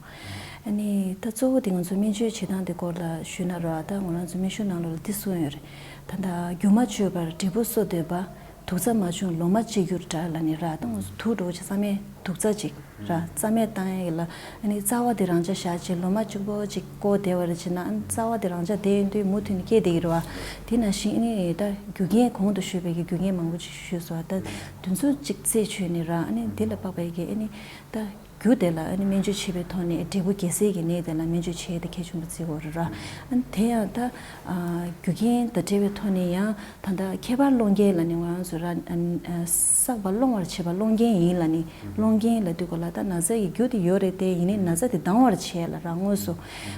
ཨ་ནི་ད་གཙོ་བོ་དེ་ང་ཚོ་སྨན་བཅོས་བྱེད་སྟངས་དེ་སྐོར་ལ་ཞུས་ན་ར། ད་ང་རང་ཚོ་སྨན་གཞུང་ནང་ལོགས་ལ་འདི་གསུངས་ཡོད་རེད། ད་ད་རྒྱུ་མ་བཅོས་པར་འབྲས་བུ་གསོ་འདོད་པ། དུག་རྩ་མ་བྱུང་ལོ་མ་གཅིག་གྱུར་འདྲ་ལབ་ནས་ར། ད་ང་ཚོ་དུག་འདྲ་བོ་ཅིག་རྩ་མེད་དུག་རྩ་ཅིག་ར་རྩ་མེད་བཏང་ཡས་ལ། ཨ་ནི་རྩ་བ་དེ་རང་འཇགས་བཞག་བྱས་ལོ་མ་གཅིག་པོ་ཅིག་འགོར་བསྡད་པ་རེད་ཅེ་ན། ཨ་ནི་རྩ་བ་དེ་རང་འཇགས་བསྡད་ཡོང་དུས་མུ་མཐུད་ནས་སྐྱེ་བསྡད་ཀྱི་རེད་བ། དེ་ནང་བཞིན་ཨ་ནི་ད་རྒྱུ་རྐྱེན་གོང་དུ་ཞུས་པའི་གི་རྒྱུ་རྐྱེན་མང་པོ་ཅིག་ཞུས་སོང་བ། ད་དེ་ཚོ་ཅིག་རྩད་ཆོད་ནས་ར། ཨ་ནི་དེ་ལ་དཔག་པའི་གི་ཨ་ནི་ད་རྒྱུ་དེ་ལ་ཨ་ནི་སྨན་བཅོས་བྱེད་པའི་ཐོག་ནས་འབྲས་བུ་རྒྱལ་སྲས་ཀྱི་ནད་དེ་ལ་སྨན་བཅོས་བྱས་ཏེ་གལ་ཆེན་པོ་བརྩི་དགོས་རེད་ར། ཨ་ནི་དེ་ཡང་ད་ཨ་རྒྱུ་རྐྱེན་དང་འབྲེལ་བའི་ཐོག་ནས་ཡང་ད་ལྟ་ཁྱད་པར་སློང་རྐྱེན་ལབ་ནས་ང་རང་ཚོ་ར། ཨ་ནི་ཨ་བསགས་པ་སློང་བར་བྱེད་པ་སློང་རྐྱེན་ཡིན་ལབ་ནས། སློང་རྐྱེན་ལབ་དུས་སྐོར་ལ་ད་ན་ཚ་ཡི་རྒྱུ་དེ་ཡོད་རེད་དེ། ཡིན་ནའི་ན་ཚ་དེ་ལྡང་བར་བྱེད་ལ་ར། དངོས་སུ་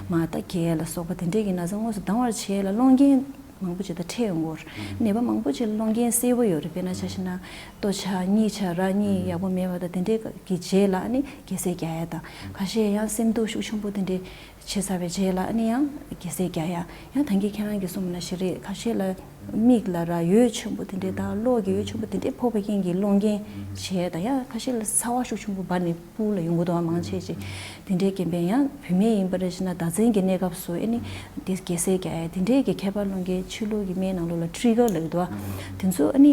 མར་ད་རྒྱས་ལ་སོགས་པ་དེ་འདྲས་ཀྱི་ན་ཚ་དངོས་སུ་ལྡང་བར་བྱེད་ལ་སློང་རྐྱེན་མང་པོ་ཅིག་ད་འཕྲད་ཡོང་གི་ཡོད་རེད། ནད་པ་མང་པོ་ཅིག་ལ་སློང་རྐྱེན་གསལ་པོ་ཡོད་རེད། དཔེར་ན་ཆ་བཞག་ན་ལྟོ་ཆག་གཉིད་ཆག་ར། གཉིད་ཡག་པོ་མེད་པ་དང་དེ་འདྲས་ཀྱི་རྗེས་ལ་ཨ་ནི་རྒྱལ་སྲས་རྒྱག་ཡ་དང་། ཁ་ཤས་ཡང་སེམས་སྡུག་ཤུགས་ཆེན་པོ་དེ་འདྲས་བྱས་ཚར་བའི་རྗེས་ལ་ཨ་ནི་ཡང་རྒྱལ་སྲས་རྒྱག་ཡ། ཡང་ད་གིན་ཁྱེད་རང་གིས་གསུངས་པ་ནང་བཞིན་རེད། ཁ་ཤས་ལ་མིག་ལ་ར་འོད་ཆེན་པོ་དེ་འདྲས་དང་གློག་གི་འོད་ཆེན་པོ་དེ་འདྲས་ཕོག་པའི་རྐྱེན་གྱིས་སློང་རྐྱེན་བྱས་དང་། ཡང་ཁ་ཤས་ལ་ཚ་བ་ཤུགས་ཆེན་པོ་འབར་ནས་སྤུ་གུ་ལ་ཡོང་གི་འདུག་བ། མང་ཆེ་ཅིག་དེ་འདྲའི་རྐྱེན་པས། ཡང་བུད་མེད་ཡིན་པ་རེད་ཅེ་ན་ཟླ་མཚན་གྱི་གནས་སྐབས་སུ་ཨ་ནི་དེ་རྒྱལ་སྲས་རྒྱག་ཡ་དེ་འདྲའི་གི་ཁྱད་པར་སློང་རྐྱེན་ཕྱི་ལུགས་ཀྱི་སྨན་ནང་ལོགས་ལ་ཊི་རི་གར་ལབ་ཀྱི་འདུག་བ། དེ་ཚོ་ཨ་ནི་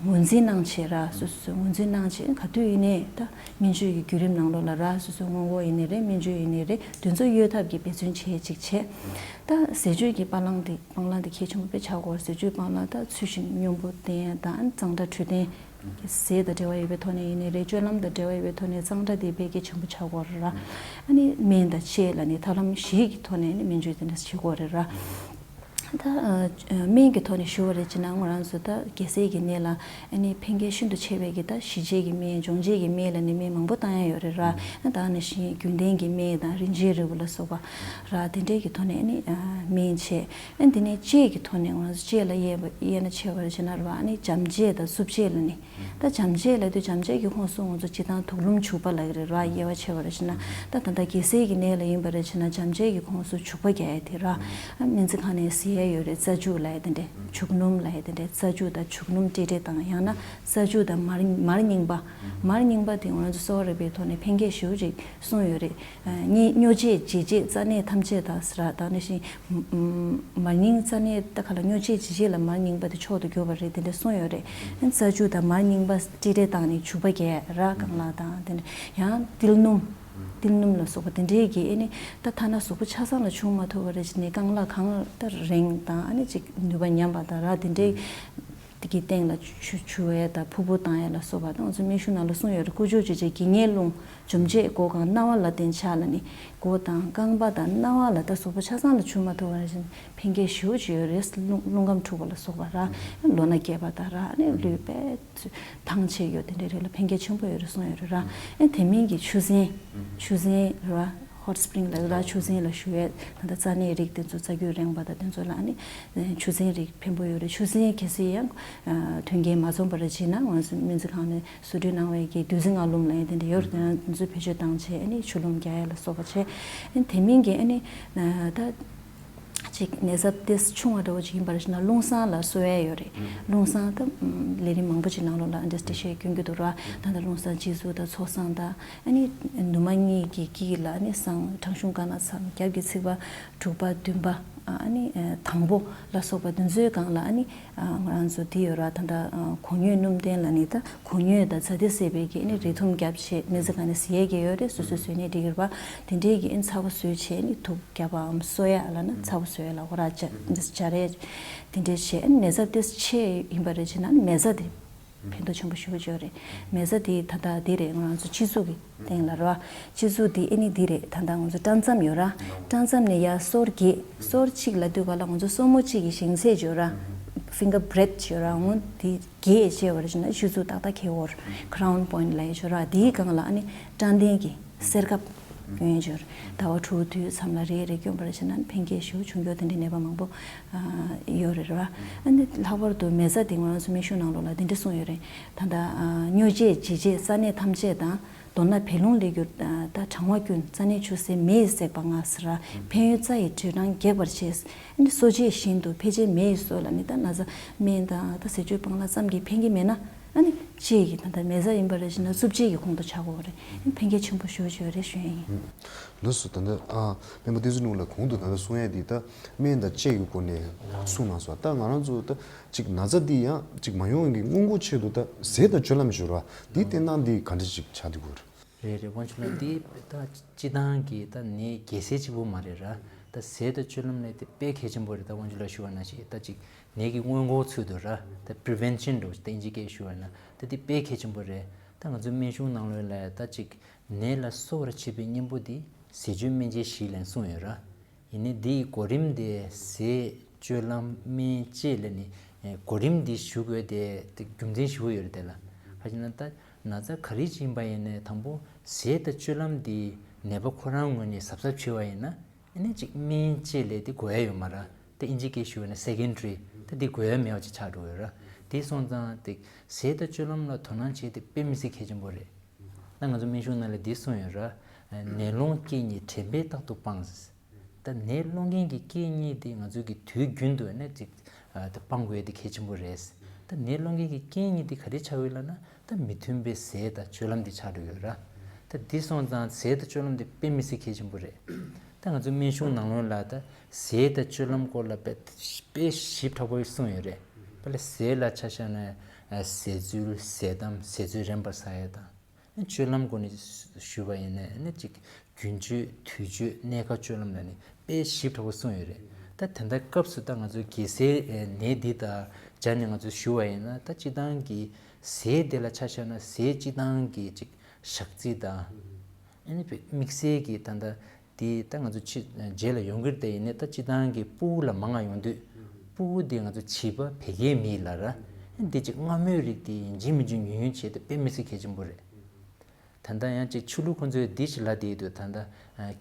ངོས་འཛིན་གནང་བྱས་ར། སོ་སོས་ངོས་འཛིན་གནང་བྱས་ག་དུས་ཡིན་ནའི་ད་སྨན་བཅོས་ཀྱི་བརྒྱུད་རིམ་ནང་ལོགས་ལ་ར། སོ་སོའི་སྔོན་འགོག་ཡིན་ནའི་རེད། སྨན་བཅོས་ཡིན་ནའི་རེད། དེ་ཚོ་གཡོལ་ཐབས་ཀྱི་འབད་བརྩོན་བྱས་ཅིག་བྱས། ད་ཟས་སྤྱོད་ཀྱི་པ་ལང་དེ་སྤང་བླང་དེ་གལ་ཆེན་པོ་དཔེ་ཆགས་ཀྱི་ཡོད་རེད། ཟས་སྤྱོད་སྤང་བླང་ད་ཚུལ་བཞིན་སྙོམས་པོ་བསྟེན་ཡ་དང་། གཙང་སྦྲ་འཕྲོད་བསྟེན། ཟས་དང་འབྲེལ་བ་ཡོད་པའི་ཐོག་ནས་ཡིན་ནའི་རེད། སྤྱོད་ལམ་དང་འབྲེལ་བ་ཡོད་པའི་ཐོག་ནས་གཙང་སྦྲ་དེ་དཔེ་གལ་ཆེན་པོ་ཆགས་ཀྱི་ཡོད་རེད་ར། ཨ་ནི་སྨན་དང་དཔྱད་ལབ་ནས་ཐབས་ལམ་བཞི་གི་ཐོག་ནས་ནི་སྨན་བཅོས་དེ་འདྲ་བྱེད་ཀྱི་ཡོད་རེད་ར། ད་ཨ་སྨན་གྱི་ཐོག་ནས་ཞུ་བ་རེད་ཅེ་ན། ང་རང་ཚོ་ད་རྒྱལ་སྲས་ཀྱི་ནད་ལ་ཨ་ནི་ཕན་ཁེ་ཤིན་ཏུ་ཆེ་བའི་གི་ད་ཞི་བྱེད་ཀྱི་སྨན། སྦྱོང་བྱེད་ཀྱི་སྨན་ལབ་ནས་སྨན་མང་པོ་བཏང་ཡ་ཡོད་རེད་ར། ཨ་ད་ནང་བཞིན་རྒྱུན་ལྡན་གྱི་སྨན་དང་རིན་ཆེན་རིལ་བུ་ལ་སོགས་པ་ར། དེ་འདྲའི་གི་ཐོག་ནས་ཨ་ནི་ཨ་སྨན་བྱས། ཨ་དེ་ནས་དཔྱད་ཀྱི་ཐོག་ནས་ང་ཚོ་དཔྱད་ལ་དབྱེ་བ་དབྱེ་ན་ཕྱེ་བ་རེད་ཅེ་ན་ར། ཨ་ནི་འཇམ་དཔྱད་དང་རྩུབ་དཔྱད་ལབ་ནས། ད་འཇམ་དཔྱད་ལབ་དུས་འཇམ་དཔྱད་ཀྱི་ཁོངས་སུ་ང་ཚོ་སྤྱིར་བཏང་དུག་ལུམ་བྱུག་པ་ལབ་ཀྱི་རེད་ར། དབྱེ་བ་ཕྱེ་བ་རེད་ཅེ་ན། ད་ད་ལྟ་རྒྱལ་སྲས་ཀྱི་ནད་ལ་ཡིན་པ་རེད་ཅེ་ན་འཇམ་དཔྱད་ཀྱི་ཁོངས་སུ་བྱུག་པ་རྒྱག་ཡ་དེ་ར། ཨ་སྨན་རྩིས་ཁང་ནས་ཟེར་ཡ་ཡོད་རེད། རྩ་བྱུག་ལབ་ཡ་དེ་འདྲས། བྱུག་སྣུམ་ལབ་ཡ་དེ་འདྲས། རྩ་བྱུག་དང་བྱུག་སྣུམ་སྤྲེལ་སྤྲེལ་དང་། ཡང་ན་རྩ་བྱུག་དང་མར་མར་རྙིང་པ། མར་རྙིང་པ་དེ་ང་ཚོ་གསོ་བ་རིག་པའི་ཐོག་ནས་ཕན་ཁེ་ཞེ་པོ་ཅིག་གསུངས་ཡོད་རེད། ཨ་སྨྱོ་བྱེད་བྱེད་བྱེད་རྩ་ནད་ཐམས་ཅད་དང་ཟེར་ར། ད་ནང་བཞིན་མར་རྙིང་རྩ་ནད་ད་ག་ལ་སྨྱོ་བྱེད་བྱེད་བྱེད་ལ་མར་རྙིང་པ་དེ་མཆོག་ཏུ་གྱུར་པ་རེད། དེ་འདྲ་གསུངས་ཡོད་རེད། རྩ་བྱུག་དང་མར་རྙིང་པ་སྤྲེལ་སྤྲེལ་བཏང་ནས་བྱུག་པ་རྒྱག་ར། རྐང་ལག་དང་དེ་འདྲ། ཡང་ཏིལ་སྣུམ། ཏིལ་སྣུམ་ལ་སོགས་པ་དེ་འདྲའི་གི་ཨ་ནི་ད་ཐ་ན་གཟུགས་པོ་ཆ་ཚང་ལ་བྱུག་མ་ཐུབ་པ་རེད་ཅེ་ནས་རྐང་ལག་གང་ལ་ད་རེངས་དང་ཨ་ནི་ཅིག་ནུས་པ་ཉམས་པ་དང་ར། དེ་འདྲའི་དེ་གི་སྟེང་ལ་ཆུ་བྱུག་ཡས་དང་ཕུར་བུ་བཏང་ཡས་ལ་སོགས་པ་དང་། ང་ཚོ་སྨན་གཞུང་ནང་ལ་གསུངས་ཡོད་རེད། ཀུ་ཅོ་ཅོ་ཅེས་དགེ་བསྙེན་རླུང་། འཇོམས་བྱེད་སྒོ་གང་རྣ་བ་ལ་བརྟེན་ཕྱག་ལ་ནི། མགོ་དང་རྐང་པ་དང་རྣ་བ་ལ་ད་གཟུགས་པོ་ཆ་ཚང་ལ་བྱུག་མ་ཐུབ་པ་རེད་ཅེ་ན་ཕན་ཁེ་ཞེ་པོ་ཅིག་ཡོད་རེད། རླུང་རླུང་ཁམས་འཁྲུགས་པ་ལ་སོགས་པ་ར། ལོ་ན་རྒས་པ་དང་ར། ཨ་ནི་ལུས་པས་ཐང་ཆད་ཡོད་དེ་འདྲའི་རིགས་ལ་ཕན་ཁེ་ཆེན་པོ་ཡོད་རེད་གསུངས་ཡོད་རེད་ར། ཨ་དེ་མིན་གྱི་ཆུ་སྲིན། ཆུ་སྲིན་ར། ཧོཊ་སི་པི་རིང་ལ་ཡོད་ར། ཆུ་སྲིན་ལ་བཞུ་ཡས་ད་ལྟ་རྩ་ནད་རིགས་དེ་ཚོ་རྩ་རྒྱུས་རེངས་པ་དང་དེ་ཚོ་ལ་ཨ་ནི་ཆུ་སྲིན་རིགས་ཕན་པོ་ཡོད་རེད། ཆུ་སྲིན་གལ་སྲིད་ཡང་མཐུན་རྐྱེན་མ་འཛོམས་པ་རེད་ཅེ་ན་ང་ཚོ་སྨན་རྩིས་ཁང་ནས་བཟོ་སྐྲུན་གནང་བའི་གི་བདུད་རྩི་ལྔ་ལུམ་ལབ་ཡས་དེ་འདྲ་ཡོད་རེད། དེ་ནང་དེ་ཚོ་བེད་སྤྱོད་བཏང་བྱས་ཨ་ནི་ཆུ་ལུམ་རྒྱག་ཡས་ལ་སོགས་པ་བྱས། ཨ་ནི་དེ་མིན་གྱི་ཨ་ནི་ད། ཅིག་ནད་ཚབས་ཏོག་ཙམ་ཆུང་བ་འདྲ་བོ་ཅིག་ཡིན་པར་ཞུ་ན་རླུང་བཟང་ལ་གསོ་ཡ་ཡོད་རེད། རླུང་བཟང་ད་ལས་རིམ་མང་པོ་ཅིག་ནང་ལོགས་ལ་འདྲ་སྟེ་བཤད་སྐྱོན་གྱི་འདུག་ར། ད་ལྟ་རླུང་བཟང་སྤྱི་གཙུག་དང་ཚོགས་བཟང་དང་ཨ་ནི་ནུ་མ་གཉིས་ཀྱི་དཀྱིལ་ལ་ཨ་ནི་བསང་། ཁྲག་ཤུང་དཀར་ནག་མཚམས། རྒྱབ་ཀྱི་ཚིགས་པ་དྲུག་པ་བདུན་པ། ཨ་ནི་དང་པོ་ལ་སོགས་པ་འདི་ཚོའི་སྒང་ལ་ཨ་ནི་ང་རང་ཚོ་འདི་ཡོད་ར། ད་ལྟ་གོ་སྙོད་སྣུམ་ལྡན་ལ་ནི་ད་གོ་སྙོད་དང་ཛ་དེ་ཟེར་བའི་གི་ཨ་ནི་རི་ཐུམ་རྒྱབ་བྱས་ནད་རྫས་གང་ནས་ཟ་ཡས་ཀྱི་ཡོད་རེད། སོ་སོས་ཟོས་ནས་འགྲིག་གི་རེད་པ། དེ་འདྲའི་གི་ཨ་ནི་ཚ་བོ་ཟོས་བྱས་ནི་དུག་རྒྱབ་པའམ་གསོ་ཡ་ལ་ན་ཚ་བོ་ཟོས་ཡ་ལ་ཧོ་ར་སྦྱར་སྦྱར་ཡས་དེ་འདྲའི་བྱས། ཨ་ནི་ནད་ཚབས་ཏོག་ཙམ་ཆེ་ཡིན་པ་རེད་བྱས་ན་ཨ་ནི་མེ་བཟའ་དེ་ཕན་ཐོགས་ཆེན་པོ་ཞེ་པོ་ཅིག་ཡོད་རེད། མེ་བཟའ་དེ་ད་ལྟ་དེ་རེད། ང་རང་ཚོ་སྤྱི་གཙུག་གི་སྟེང་ལ་རེད་པ། སྤྱི་གཙུག་དེ་ཨ་ནི་འདི་རེད། ད་ལྟ་ང་ཚོ་སྐྲ་མཚམས་ཡོད་ར། སྐྲ་མཚམས་ནས་ཡར་སོར་བརྒྱད། སོར་གཅིག་ལབ་དུས་ག་ལ་ང་ཚོ་སོར་མོ་གཅིག་གི་ཞེང་ཚད་ཡོད་ར། ཕིང་གར་བྷི་རེད་ཡོད་ར། འོ་དེ་བརྒྱད་བྱས་པ་རེད་བྱས་ན་སྤྱི་གཙུག་ཏག་ཏག་ཁེལ་ཡོད་རེད། ཁ་རའུན་པོ་ཡིན་ཊི་ལབ་ཡས་ཡོད་ར། དེའི་སྒང་ལ་ཨ་ནི་སྐྲ་ལྡན་གྱི་གསེར་ཁབ་གྱོན་ཡས་ཡོད་རེད། ཟླ་བ་དྲུག་དུས་མཚམས་ལ་རེ་རེ་གྱོན་པ་རེད་བྱས་ན་ཕན་ཁེ་ཞེ་པོ་བྱུང་ཡོད། དེ་འདྲའི་ནད་པ་མང་པོ་ཡོད་རེད་ར། ཨ་ནི་ལྷག་པར་དུ་མེ་བཟའ་དེ་ང་རང་ཚོ་སྨན་གཞུང་ནང་ལོགས་ལ་དེ་འདྲ་གསུངས་ཡོད་རེད། ད་ལྟ་སྨྱོ་བྱེད་འཇིགས་བྱེད་ས་གནས་ཐམས་ཅད་དང་། མདོར་ན་བད་རླུང་ལས་གྱུར་ད་གྲང་བ་ཀུན། རྩ་ནད་ཆུ་སེར་མེ་ཡིས་བསྲེག་པ་ལྔ་ཟེར་ར། ཕན་ཡོན་རྩ་ཡི་དྲོད་གྲང་རྒྱས་པར་བྱེད། ཨ་ནི་གསོ་བྱེད་བཞིན་དུ་ཕལ་ཆེར་མེ་ཡི་སོ་ལ་ནི་ད་ན་ཚ་སྨན་དང་ད་ཟས་སྤྱོད་སྤང་བླང་ཙམ་གྱིས་ཕན་གྱི་མེད་ན་ཨ་ནི་ལྕེ་ཡི་ད་ལྟ་མེ་བཟའ་ཡིན་པ་རེད་བྱས་ན་རྩུབ་སྤྱོད་ཀྱི་ཁོངས་སུ་ཆགས་ཀྱི་ཡོད་རེད། ཕན་ཁེ་ཆེན་པོ་ཞེ་པོ་ཅིག་ཡོད་རེད་ཞུ་ཡ་ཡིན། ལགས་སོ། ད་ལྟ་ཨ་སྨན་པ་བསྟན་འཛིན་ལུང་ལགས་གོང་དུ་ད་ལྟ་གསུང་ཡ་འདི་ད་སྨན་དང་ལྕེ་ཡི་སྒོ་ནས་གསུངས་གནང་སོང་། ད་ང་རང་ཚོ་ད་ཅིག་ན་ཚ་འདི་ཡང་ཅིག་མ་ཡོང་གི་སྔོན་འགོག་ཆེད་དུ་ད་ཟས་དང་སྤྱོད་ལམ་ཞུ་ར་འདི་བསྟེན་སྟངས་འདི་ག་འདྲ་ཅིག་ཆགས་བསྡད་ཀྱི་ཡོད་རེད། རེད་རེད། དབང་ཕྱུག་ལགས་འདི་ད་སྤྱི་བཏང་གི་ད་ནད་རྒྱས་སའི་གཅིག་པུ་མ་རེད་ར། ད་ཟས་དང་སྤྱོད་ལམ་ལས་དེ་དཔེ་གལ་ཆེན་པོ་རེད། ད་དབང་ཕྱུག་ལགས་ཞུ་བ་ནང་བཞིན་ད་ཅིག་ནད་ཀྱི་སྔོན་འགོག་ཚུལ་དུ་ར་ད་པི་རི་ཝེན་ཤན་འགྲོ་ད་ཨིན་ཇི་སྐད་ཞུ་བ་ན་ད་འདི་དཔེ་གལ་ཆེན་པོ་རེད། ད་ང་ཚོའི་སྨན་གཞུང་ནང་ལོགས་ལ་ད་ཅིག་ནད་ལ་གསོ་བར་བྱེད་པའི་གཉེན་པོ་འདི་ཟས་སྤྱོད་སྨན་དཔྱད་བཞི་ལབ་གསུངས་ཡོད་ར། ཡིན་ནའི་འདིའི་གོ་རིམ་དེ་ཟས་སྤྱོད་ལམ་སྨན་དཔྱད་ལ་ནི་གོ་རིམ་འདི་ཞུ་དགོས་དེ་དེ་རྒྱུ་མཚན་ཞུ་གི་ཡོད་རེད། དེ་ལ་ག་ཅི་ན་ད་ན་ཚ་ག་རེ་ཅིག་ཡིན་པ་ཡིན་ནའི་དང་པོ་ཟས་དང་སྤྱོད་ལམ་འདི་ནད་པ་ཁོ་རང་ངོས་ནས་གཟབ་གཟབ་བྱས་པ་ཡིན་ན་ཨ་ནི་ཅིག་སྨན་དཔྱད་ལས་དེ་དགོས་ཡ་ཡོད་མ་རེད། དེ་ཨིན་ཇི་སྐད་ཞུ་བ་ན་སེ་ཀེན་ཌ་རི་ད་འདི་དགོས་ཡ་མེད་པ་ཅིག་ཆགས་འགྲོ་གི་ཡོད་རེད། དེ་སོང་ཙང་དེ་ཟས་དང་སྤྱོད་ལམ་ལ་དོ་སྣང་བྱས་ཏེ་དཔེ་མི་སྲིད་གལ་ཆེན་པོ་རེད། ད་ང་ཚོ་སྨན་གཞུང་ནང་ལ་འདི་གསུངས་ཡོད་ར། ནད་སློང་རྐྱེན་གཉིས་དྲན་པས་རྟག་ཏུ་སྤང་། ད་ནད་སློང་མཁན་གྱི་རྐྱེན་གཉིས་དེ་ང་ཚོས་ཀྱི་དུས་རྒྱུན་དུ་ནས་ཅིག་ད་སྤང་དགོས་དེ་གལ་ཆེན་པོ་རེད། ད་ནད་སློང་མཁན་གྱི་རྐྱེན་གཉིས་དེ་ག་རེ་ཆགས་ཡོད་ལབ་ན་ད་མི་མཐུན་པའི་ཟས་དང་སྤྱོད་ལམ་དེ་ཆགས་འགྲོ་ཡོད་ར། ད་འདི་སོང་ཙང་ཟས་དང་སྤྱོད་ལམ་དེ་དཔེ་མི་སྲིད་གལ་ཆེན་པོ་རེད། ད་ང་ཚོ་སྨན་གཞུང་ནང་ལོགས་ལ་ད་ཟས་དང་སྤྱོད་ལམ་སྐོར་ལ་དཔེ་དཔེ་ཞིབ་ཕྲ་པོ་གསུངས་ཡོད་རེད། དཔེ་ལ་ཟས་ལ་ཆ་བཞག་ན་ཟས་ཚོལ་ཟས་དམ་ཟས་ཚོད་རན་པར་ཟ་ཡ་དང་། སྤྱོད་ལམ་སྒོ་ནས་ཞུ་བ་ཡིན་ན་ནི་ཅིག་རྒྱུན་སྤྱོད་དུས་སྤྱོད་གནས་སྐབས་སྤྱོད་ལམ་ལ་ནི་དཔེ་ཞིབ་ཕྲ་པོ་གསུངས་ཡོད་རེད། ད་དེ་འདྲ་སྐབས་སུ་ད་ང་ཚོ་རྒྱལ་སའི་ནད་འདི་དང་སྦྱར་ནས་ང་ཚོ་ཞུ་བ་ཡིན་ན་ད་སྤྱི་བཏང་གི་ཟས་དེ་ལ་ཆ་བཞག་ན་ཟས་སྤྱི་བཏང་གི་ཅིག་ཞག་རྩི་དང་ཨ་ནི་དམིགས་བསལ་གྱི་ད་ལྟ་དེ་ད་ང་ཚོ་ཕྱི་རྗེས་ལ་ཡོང་གི་རེད། དེ་ཡིན་ནའི་ད་སྤྱི་བཏང་གི་ཕྲུ་གུ་ལ་མང་ང་ཡོང་དུས་ཕྲུ་གུ་དེ་ང་ཚོ་བྱིས་པ་བད་ཀན་མི་ལ་ར་འདི་ཅིག་མངར་མོའི་རིགས་དེ་ཡིན་གཅིག་མིན་གཅིག་ཉུང་ཉུང་བྱས་ཏེ་དཔེ་མི་སྲིད་གལ་ཆེན་པོ་རེད། ད་ལྟ་ཡང་ཅིག་ཆོས་ལུགས་ཁོང་ཚོས་འདི་ཞིག་ལབ་བསྡད་ཡོད་འདུག་ད་ལྟ་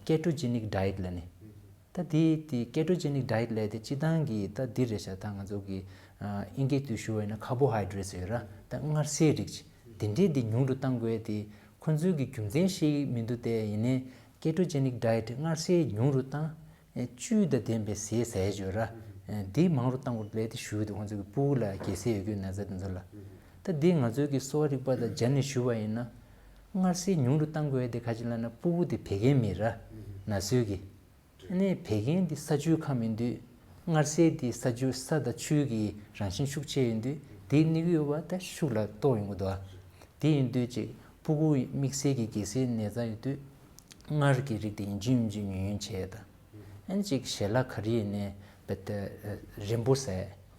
ཀེ་ཊོ་ཇེ་ནིག་ཌའེ་ཊི་ལབ་ནས། ད་དེ་དེ་ཀེ་ཊོ་ཇེ་ནིག་ཌའེ་ཊི་ལབ་དེ་སྤྱི་བཏང་གི་ད་འདི་རེད་ཤག་ད་ང་ཚོ་གི་ཨིན་སྐད་དུ་ཞུ་བ་ཡིན་ན་ཁར་བོ་ཧའི་ཌེ་རེ་ཊི་ཡོད་ར་ད་མངར་ཟས་རིགས་དེ་འདྲས་དེ་ཉུང་དུ་གཏང་དགོས་དེ་ཁོང་ཚོའི་གི་རྒྱུ་མཚན་ཤེས་མི་འདུག་དེ་ཡིན་ནའི་ཀེ་ཊོ་ཇེ་ནིག་ཌའེ་ཊི་མངར་ཟས་ཉུང་རུ་བཏང་བཅུད་དང་ལྡན་པའི་ཟས་ཟ་ཡས་ཡོད་ར་འདི་མང་རུ་གཏང་དགོས་ལབ་དེ་ཞུ་གི་འདུག་ཁོང་ཚོ་གི་ཕྲུ་གུ་ལ་རྒྱལ་སའི་ཡོད་རྒྱུ་ན་ཚ་དེ་ཚོ་ལ་ད་འདི་ང་ཚོའི་གི་གསོ་བ་རིག་པ་དང་སྦྱར་ནས་ཞུ་བ་ཡིན་ན་མངར་ཟས་ཉུང་རུ་གཏང་དགོས་དེ་ག་ཅི་ལབ་ན་ཕྲུ་གུ་དེ་བད་ཀན་མི་ར་ན་ཚོད་གི་ཨ་ནི་བད་ཀན་འདི་ས་ཆུའི་ཁམས་ཡིན་དུས་མངར་ཟས་འདི་ས་ཆུ་ས་དང་ཆུའི་གི་རང་བཞིན་ཤུགས་ཆེ་ཡིན་དུས་འདིའི་གནོད་ཀྱི་ཡོད་པ་ད་ཤུགས་ལ་རྟོགས་ཡོང་གི་འདུག་དེ་ཡིན་དུས་ཅིག་ཕྲུ་གུ་དམིགས་བསལ་གྱི་རྒྱལ་སའི་ན་ཚ་ཡོད་དུས་མངར་གྱི་རིགས་དེ་ཡིན་གཅིག་མིན་གཅིག་ཉུང་ཉུང་བྱས་དང་ཨ་ནི་ཅིག་ཞལ་ལག་ག་རེ་ཡིན་ནའི་རྦད་དེ་རན་པོ་ཟས་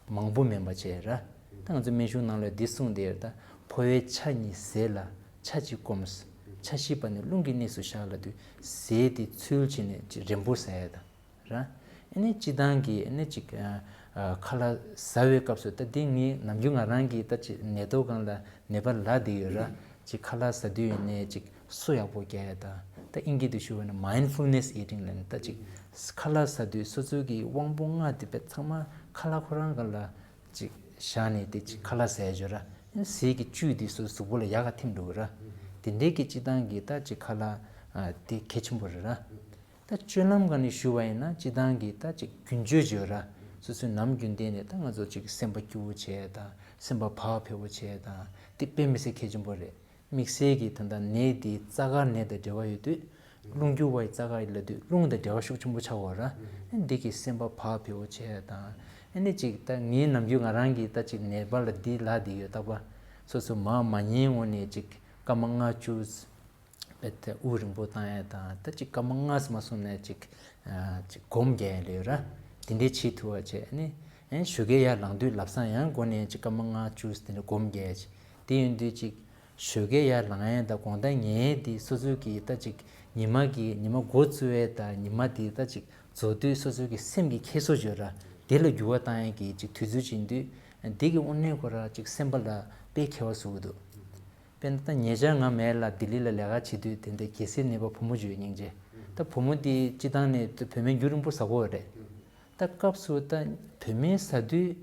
མང་པོ་མིན་པ་བྱས་ར་ད་ང་ཚོ་སྨན་གཞུང་ནང་ལ་འདི་གསུངས་དེ་ད་ཕོ་བའི་ཆ་གཉིས་ཟས་ལ་ཆ་གཅིག་སྐོམས། ཆ་བཞི་པ་ནི་རླུང་གི་གནས་སུ་བཞག་ལབ་དུས་ཟས་དེ་ཚུལ་བྱས་ནས་ཅིག་རན་པོ་ཟ་ཡ་དང་ར། ཨ་ནི་སྤྱི་བཏང་གི་ཨ་ནི་ཅིག་ཨ་ཨ་ཁ་ལག་ཟ་བའི་སྐབས་སུ་ད་འདི་ངས་ནམ་རྒྱུན་ང་རང་གིས་ད་ཅིག་ནད་ཐོག་སྒང་ལ་ནད་པ་ལབ་བསྡད་ཡོད་ར། ཅིག་ཁ་ལག་ཟ་དུས་ཡིན་ནའི་ཅིག་བསོ་ཡག་པོ་རྒྱག་ཡ་དང་ད་ཨིན་སྐད་དུ་ཞུ་བ་ན་མའིན་ཌ་ཕུལ་ནེ་སི་ཨི་ཊིང་ལབ་ནས་ད་ཅིག་ཁ་ལག་ཟ་དུས་སོ་སོའི་གི་དབང་པོ་ལྔ་དེ་དཔེ་ཚང་མ་ཁ་ལག་ཁོ་རང་སྒང་ལ་ཅིག་བཞག་ནས་དེ་ཅིག་ཁ་ལག་ཟ་ཡ་ཅིག་ཡོད་ར། ཟས་ཀྱི་བཅུད་དེ་སོ་སོའི་གཟུགས་པོ་ལ་ཡག་ག་ཐིམ་འགྲོ་གི་ར། དེ་འདྲའི་གི་སྤྱི་བཏང་གི་ད་ཅིག་ཁ་ལག་ཨ་དེ་གལ་ཆེན་པོ་རེད་ར། ད་སྤྱོད་ལམ་སྒང་ནས་ཞུ་བ་ཡིན་ན་སྤྱིར་བཏང་གི་ད་ཅིག་རྒྱུན་སྤྱོད་ཅིག་ཡོད་ར། སོ་སོའི་ནམ་རྒྱུན་གཏན་ནས་ད་ང་ཚོ་ཅིག་སེམས་པ་སྐྱིད་པོ་བྱས་དང་སེམས་པ་བག་ཕེབས་པོ་བྱས་དང་དེ་དཔེ་མི་སྲིད་གལ་ཆེན་པོ་རེད། དམིགས་བསལ་གྱི་ད་ལྟ་ནད་འདི་རྩ་དཀར་ནད་དང་འབྲེལ་བ་ཡོད་དུས། རླུང་རྒྱུ་བའི་རྩ་དཀར་ལབ་དུས་རླུང་དང་འབྲེལ་བ་ཤུགས་ཆེན་པོ་ཆགས་ཡོད་ར། འདི་གི་སེམས་པ་བག་ཕེབས་པོ་བྱས་དང་། ཨ་ནི་ཅིག་ད་ངའི་ནམ་རྒྱུན་ང་རང་གི་ད་ཅིག་ནད་པ་ལ་འདི་ལབ་བསྡད་ཡོད། རྟག་པར་སོ་སོ་མར་མ་ཉལ་སྔོན་ནས་ཅིག་སྐར་མ་ལྔ་བཅུ། དཔེ་དེ་དབུགས་རིང་པོ་བཏང་ཡས་དང་ད་ཅིག་སྐར་མ་ལྔ་ཙམ་མ་སོང་ནས་ཅིག་ཨ་ཅིག་སྒོམ་རྒྱག་ཡས་ལོས་ར། དེ་འདྲའི་བྱེད་ཐུབ་པ་བྱས་ཨ་ནི་ཨ་ཞོགས་ཀས་ཡར་ལངས་དུས་ལམ་སང་ཡང་སྒོ་ནས་ཅིག་སྐར་མ་ལྔ་བཅུ་དེ་འདྲ་སྒོམ་རྒྱག་ཡས་ཅིག་དེ་ཡིན་དུས་ཅིག་ཞོགས་ཀས་ཡར་ལངས་ཡས་དང་དགོང་དག་ཉལ་ཡས་དེ་སོ་སོའི་གི་ད་ཅིག་ཉི་མ་གི་ཉི་མ་འགོ་བཙུགས་ཡས་དང་ཉི་མ་དེ་ད་ཅིག་རྫོགས་དུས་སོ་སོའི་གི་སེམས་ཀྱི་འཁྱེར་སོ་བརྗོད་ར་དེ་ལ་འགྱུར་བ་བཏང་ཡས་ཀྱི་ཅིག་དུས་ཚོད་ཅིག་ཡིན་དུས་དེ་གི་དངོས་གནས་ཁོ་ར་ཅིག་སེམས་པ་ལ་དཔེ་ཁྱད་པར་བཟོ་གི་འདུག་དཔེར་ན་ད་ཉེ་ཆར་ང་མལ་ལ་ལྡི་ལི་ལ་ལས་ཀ་བྱེད་དུས་དེ་འདྲ་རྒྱལ་སྲས་ནད་པ་བུ་མོ་ཅིག་ཡོད། སྙིང་རྗེ། ད་བུ་མོ་དེ་སྤྱིར་བཏང་ནས་བོད་སྨན་རྒྱུན་རིང་པོ་ཟ་གི་ཡོད་རེད། ད་སྐབས་སུ་ད་བོད་སྨན་ཟ་དུས་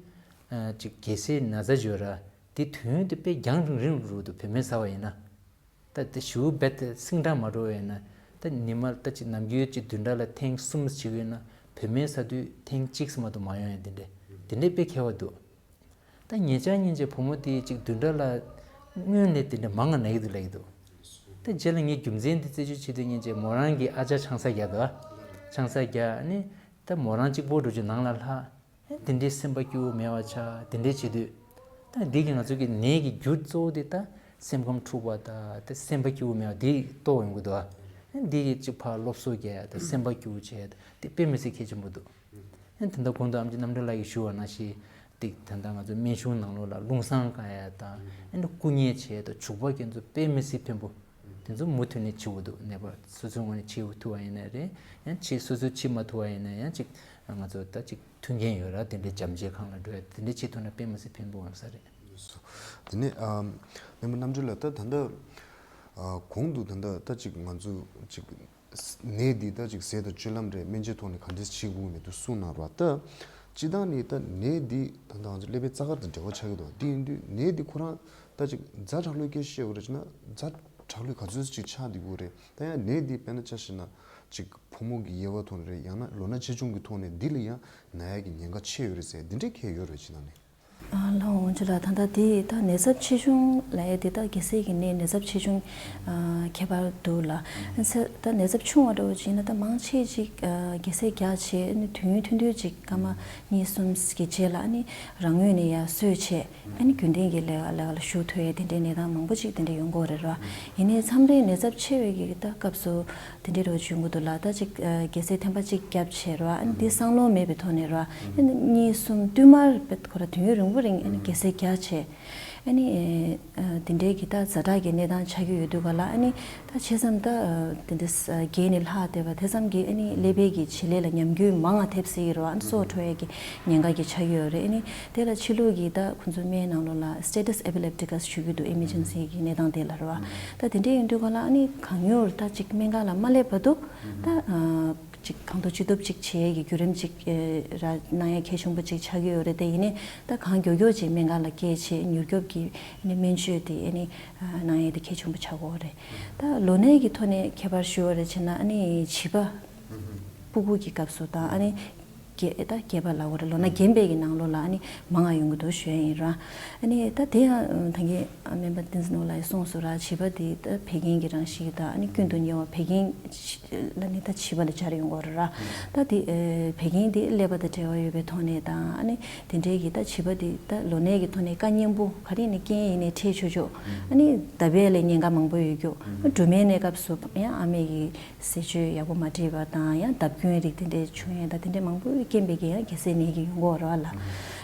ཨ་ཅིག་རྒྱལ་སྲས་ན་ཚ་ཅིག་ཡོད་ར། དེ་དུས་ཡུན་དེ་དཔེ་རྒྱང་རིང་རིང་རུ་འདུག་བོད་སྨན་ཟ་བ་ཡིན་ན། ད་དེ་ཞེ་པོ་རྦད་དེ་སིང་དྲག་མ་འགྲོ་བ་ཡིན་ན། ད་ཉི་མ་ད་ཅིག་ནམ་རྒྱུན་ཅིག་བདུན་ཕྲག་ལ་ཐེངས་གསུམ་བྱེད་ཀྱི་ཡོད་ན་བོད་སྨན་ཟ་དུས་ཐེངས་གཅིག་ཙམ་མ་གཏོགས་མ་ཡོང་ཡ་དེ་འདྲས་དེ་འདྲས་དཔེ་ཁྱད་པར་འདུག་ད་ཉེ་ཆར་སྙིང་རྗེ་བུ་མོ་དེ་ཅིག་བདུན་ཕྲག་ལ་སྔོན་ནས་དེ་འདྲ་མང་ང་ན་གི་འདུག་ལབ་ཀྱི་འདུག་ད་རྗེས་ལ་ངས་རྒྱུ་མཚན་དེ་རྩད་གཅོད་བྱེད་དུས་སྙིང་རྗེ་མོ་རང་གི་ཨ་ཅག་ཆང་ས་རྒྱག་འདུག་ཆང་ས་རྒྱག་ནི་ད་མོ་རང་གཅིག་པོ་འགྲོ་རྒྱུ་ནང་ལ་ལྷག་དེ་འདྲའི་སེམས་པ་སྐྱིད་པོ་མེད་པ་ཆགས་དེ་འདྲའི་བྱེད་དུས། ད་འདི་གི་ང་ཚོ་གི་ནད་ཀྱི་རྒྱུ་གཙོ་བོ་དེ་ད་སེམས་ཁམས་འཁྲུགས་པ་ད་དེ་སེམས་པ་སྐྱིད་པོ་མེད་པ་འདི་རྟོགས་ཡོང་གི་འདུག་ཨ། འདི་གི་གཅིག་ཕར་སློབ་གསོ་རྒྱག་ད་སེམས་པ་སྐྱིད་པོ་བྱས་ད་དེ་དཔེ་མི་སྲིད་གལ་ཆེན་པོ་འདུག་ཨ་དེ་འདྲ་གོང་དུ་ཨམ་ཆི་རྣམ་གྲོལ་ལགས་ཀྱིས་ཞུ་བ་ནང་བཞིན་ཏིག་ད་ལྟ་ང་ཚོ་སྨན་གཞུང་ནང་ལོགས་ལ་རླུང་སྲང་བཀང་ཡ་དང་ཨ་ནི་སྐུ་མཉེ་བྱས་ད་བྱུག་པ་ཁྱེད་ཚོ་དཔེ་མི་སྲིད་ཕན་པོ། དེ་ཚོ་མུ་མཐུད་ནས་བྱེད་དགོས་འདུག་ནད་པ་སོ་སོའི་ངོས་ནས་བྱེད་ཐུབ་པ་ཡིན་ན་རེད། ཡང་ཅིག་སོ་སོས་བྱེད་མ་ཐུབ་པ་ཡིན་ན་ཡང་ཅིག་ང་ཚོ་ད་ཅིག་མཐུན་རྐྱེན་ཡོད་ར་དེ་འདྲའི་བྱམས་བརྩེ་ཁང་ལ་འགྲོ་ཡ་དེ་འདྲའི་བྱེད་ཐུབ་ན་དཔེ་མི་སྲིད་ཕན་པོ་ཡོང་ས་རེད། དེ་ནས་ཨ་སྨན་པ་རྣམ་གྲོལ་ལགས་ད་ད་ལྟ་ཨ་གོང་དུ་ད་ལྟ་ད་ཅིག་ང་ཚོ་ཅིག་ནད་འདི་ད་ཅིག་ཟས་དང་སྤྱོད་ལམ་རེད་སྨན་བཅོས་ཐོག་ནས་ག་འདྲས་བྱེད་དགོས་མེད་དུ་གསུངས་གནང་རོགས་ད། སྤྱི་བཏང་ནས་ད་ནད་འདི་ད་ལྟ་ང་ཚོ་ཀླད་པའི་རྩ་དཀར་དང་འབྲེལ་བ་ཆགས་ཀྱི་འདུག་དེ་ཡིན་དུས་ནད་འདི་ཁོ་རང་ད་ཅིག་ཛ་དྲག་ལོས་སྐད་ཆ་བཤད་དགོས་རེད་ཅེ་ན་ཛ་དྲག་ལོས་ག་ཚོད་ཅིག་ཆགས་བསྡད་ཀྱི་ཡོད་རེད། ད་ཡང་ནད་འདི་དཔེར་ན་ཆ་བཞག་ན་ཅིག་ཕོ་མོ་གི་དབྱེ་བ་ཐོག་ནས་རེད་ཡང་ན་ལོ་ན་ཆེ་ཆུང་གི་ཐོག་ནས་འདི་ལ་ཡང་ན་ཡ་གི་ཉེན་ཁ་ཆེ་ཡོད་རེད་ཟེར་འདི་འདྲའི་གང་ཡོད་རེད་ཅེ་ན་ནི། ཨ་ལགས་འོང་ཅི་ལགས་ད་ལྟ་དེ་ད་ནད་ཚབས་ཆེ་ཆུང་ལབ་ཡ་དེ་ད་རྒྱལ་སྲས་ཀྱི་ནད་ནད་ཚབས་ཆེ་ཆུང་ཨ་ཁྱད་པར་འདུག་ལ། ཨ་ནི་ད་ནད་ཚབས་ཆུང་བ་འདྲ་བོ་ཅིག་ཡིན་ན་ད་མང་ཆེ་ཅིག་ཨ་རྒྱལ་སྲས་རྒྱག་བྱས་ཨ་ནི་དུས་ཡུན་ཐུང་ཐུང་ཅིག་སྐར་མ་གཉིས་གསུམ་གྱི་རྗེས་ལ་ཨ་ནི་རང་ངོས་ནས་ཡར་གསོས་བྱས་ཨ་ནི་རྒྱུན་ལྡན་གྱི་ལས་ཀ་ལས་ཀ་ལ་ཞུགས་ཐུབ་ཡ་དེ་འདྲའི་གནས་སྟངས་མང་པོ་ཅིག་དེ་འདྲ་ཡོང་གི་ཡོད་རེད་ར། ཡིན་ནའི་མཚམས་རེ་ནད་ཚབས་ཆེ་བའི་གི་ད་སྐབས་སུ་དེ་འདྲའི་འདྲ་བོ་ཅིག་ཡོང་གི་འདུག་ལ། ད་ཅིག་ཨ་རྒྱལ་སྲས་ཐེམ་པ་གཅིག་བརྒྱབ་བྱས་ར་ཨ་ནི་འདི་སང་ལོང་མེད་པའི་ཐོག་ནས་ར་ཨ་ནི་གཉིས་གསུམ་བསྟུད་མར་དཔེ་ཁོ་ར་དུས་ཡུན་རིང་པོ་རིང་ཨ་ནི་རྒྱལ་སྲས་རྒྱག་བྱས། ཨ་ནི་ཨ་དེ་འདྲའི་གི་ད་ཛ་དྲག་གི་གནས་སྟངས་ཆགས་ཀྱི་ཡོད་དུས་ག་ལ་ཨ་ནི་ད་བྱས་ཙང་ད་ཨ་དེ་འདྲ་ས་རྒས་ནས་ལྷག་བསྡད་པ་དེ་ཙམ་གྱིས་ཨ་ནི་ཀླད་པའི་གི་བྱེད་ལས་ལ་ཉམས་རྒུད་མང་ང་ཐེབས་སྲིད་ཀྱི་རེད་བ། ཨ་ནི་སྲོག་འཕྲོག་ཡས་ཀྱི་ཉེན་ཁ་གི་ཆགས་ཀྱི་ཡོད་རེད། ཨ་ནི་དེ་ལ་ཕྱི་ལུགས་ཀྱི་ད་ཁོང་ཚོའི་སྨན་ནང་ལོགས་ལ་status epilepticus ཞུ་གི་འདུག་ཨེ་མར་ཇེན་སི་གི་གནས་སྟངས་དེ་ལ་རེད་བ། ད་དེ་འདྲ་ཡིན་དུས་ག་ལ་ཨ་ནི་གང་མྱུར་ད་ཅིག་སྨན་ཁང་ལ་མ་སླེབས་བར་དུ་ད་ཨ་ཅིག་གང་ཐུབ་ཅི་ཐུབ་ཅིག་བྱེད་ཡས་ཀྱི་བརྒྱུད་རིམ་ཅིག་ཨེ་ར་གནང་ཡས་གལ་ཆེན་པོ་ཅིག་ཆགས་ཀྱི་ཡོད་རེད། དེ་ཡིན་ནའི་ད་གང་མགྱོགས་མགྱོགས་ཅིག་སྨན་ཁང་ལ་སྐྱེལ་བྱས་མྱུར་སྐྱོབ་ཀྱི་ཨ་ནི་སྨན་བཅོས་དེ་ཨ་ནི་ཨ་གནང་ཡས་དེ་གལ་ཆེན་པོ་ཆགས་ཀྱི་ཡོད་རེད། ད་ལོ་ནད་ཀྱི་ཐོག་ནས་ཁྱད་པར་ཞུ་བ་རེད་བྱས་ན་ཨ་ནི་བྱིས་པ་ཕྲུ་གུ་གི་སྐབས་སུ་དང་ཨ་ནི་རྒས་ད་རྒས་པ་ལབ་དགོས་རེད། ལོ་ན་རྒན་པའི་གི་ནང་ལོགས་ལ་ཨ་ནི་མང་ང་ཡོང་གི་འདུག་ཞུ་ཡ་ཡིན་ར། ཨ་ནི་ད་དེ་ཡང་ད་གིན་སྨན་པ་བསྟན་འཛིན་ནོར་ལགས་ཀྱིས་གསུངས་སོང་ར། བྱིས་པ་དེ་ད་བད་ཀན་གྱི་རང་བཞིན་གྱི་ད་ཨ་ནི་ཀུན་ཏུ་རྙེད་པ་བད་ཀན་ལ་ནི་ད་བྱིས་པ་ལ་སྦྱར་ཡོང་གི་ཡོད་རེད་ར། ད་དེ་བད་ཀན་དེ་ཀླད་པ་དང་འབྲེལ་བ་ཡོད་པའི་ཐོག་ནས་དང་ཨ་ནི་དེ་འདྲའི་གི་ད་བྱིས་པ་དེ་ད་ལོ་ནད་ཀྱི་ཐོག་ནས་བཀའ་གཉན་པོ་ག་རེ་ནས་རྐྱེན་ཡིན་ནའི་འཕྲད་ཆོག་ཆོག་ཨ་ནི་ད་བད་ལ་ཉེན་ཁ་མང་པོ་ཡོད་རྒྱུ། སྦྲུམ་མའི་གནས་སྐབས་སུ་ཡང་ཨ་མས་གི་ཟས་སྤྱོད་ཡག་པོ་མ་སྤྲད་པ་དང་ཡང་འདབ་སྐྱོན་རིགས་དེ་འདྲའི་བྱུང་ཡས་དང་དེ་འདྲའི་མང་པོའི་རྐྱེན་པས་ཀྱི་ཡང་རྒྱལ་སྲས་ནད་ཀྱི་ཡོང་གི་ཡོད་རེད་བ་ལ།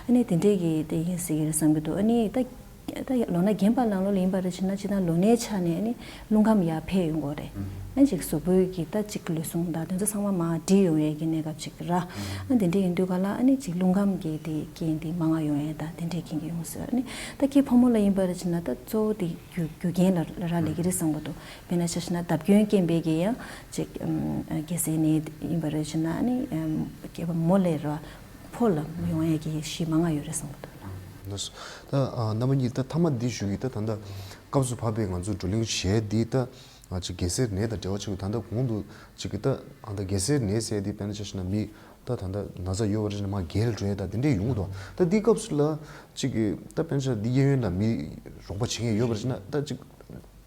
ཨ་ནི་དེ་འདྲའི་གི་དེ་ཡིན་སྲིད་ཀྱི་རེད་བསམ་གྱི་འདུག་ཨ་ནི་ད་ད་ལོ་ན་རྒན་པ་ནང་ལོགས་ལ་ཡིན་པ་རེད་བྱས་ན་སྤྱིར་བཏང་ལོ་ནའི་ཆ་ནས་ཨ་ནི་རླུང་ཁམས་ཡར་འཕེལ་ཡོང་གི་ཡོད་རེད། ཨ་ནི་ཅིག་གཟུགས་པོའི་གི་ད་ཅིག་ལུས་ཟུངས་དང་དེ་ཚོ་ཚང་མ་མར་འགྲིབ་ཡོང་ཡས་ཀྱི་གནས་སྐབས་ཅིག་ར། ཨ་དེ་འདྲ་ཡིན་དུས་ག་ལ་ཨ་ནི་ཅིག་རླུང་ཁམས་ཀྱི་དེ་རྐྱེན་དེ་མང་ང་ཡོང་ཡས་དང་དེ་འདྲའི་རྐྱེན་གྱིས་ཡོང་སྲིད། ཨ་ནི་ད་ཁྱེད་ཕོ་མོ་ལ་ཡིན་པ་རེད་བྱས་ན་ད་གཙོ་བོ་དེ་རྒྱུ་རྒྱུ་རྐྱེན་ལ་རག་ལས་ཀྱི་རེད་བསམ་གྱི་འདུག་དཔེར་ན་ཆ་བཞག་ན་འདབ་སྐྱོན་རྐྱེན་པས་ཀྱི་ཡང་ཅིག་ཨམ་རྒྱལ་སྲས་ནད་ཡིན་པ་རེད་བྱས་ན་ཨ་ནི་ཨམ་སྐྱེས་པ་མོ་ལས་ར་ཕོ་ལ་ཡོང་ཡས་ཀྱི་གཞི་མང་ང་ཡོད་རེད་བསམ་གྱི་འདུག་ལགས་སོ། ད་ཨ་རྣམ་པ་གཉིས་ད་མཐའ་མ་འདི་ཞུ་གི་ད་ད་ལྟ་སྐབས་སུ་བབས་པའི་ང་ཚོ་བགྲོ་གླེང་གཞས་འདི་ད་ ང་ཅིག་རྒས་སྲས་ནད་དང་འབྲེལ་བ་ཆེ་བའི་ད་ལྟ་གོང་དུ་ཅིག་གི་ད་ཨ་ད་རྒས་སྲས་ནད་ཟེར་དེ་དཔེར་ན་ཆ་བཞག་ན་མི་ད་ད་ལྟ་ན་ཚ་ཡོད་པ་རེད་ན་མར་རྒས་ལ་འགྲོ་ཡ་ད་དེ་འདྲས་ཡོང་གི་འདུག་ད་འདི་སྐབས་སུ་ལ་ཅིག་གི་ད་དཔེར་ན་ཆ་འདི་གཡས་གཡོན་ལ་མི་རོགས་པ་བྱེད་མཁན་ཡོད་པ་རེད་ན་ད་ཅིག་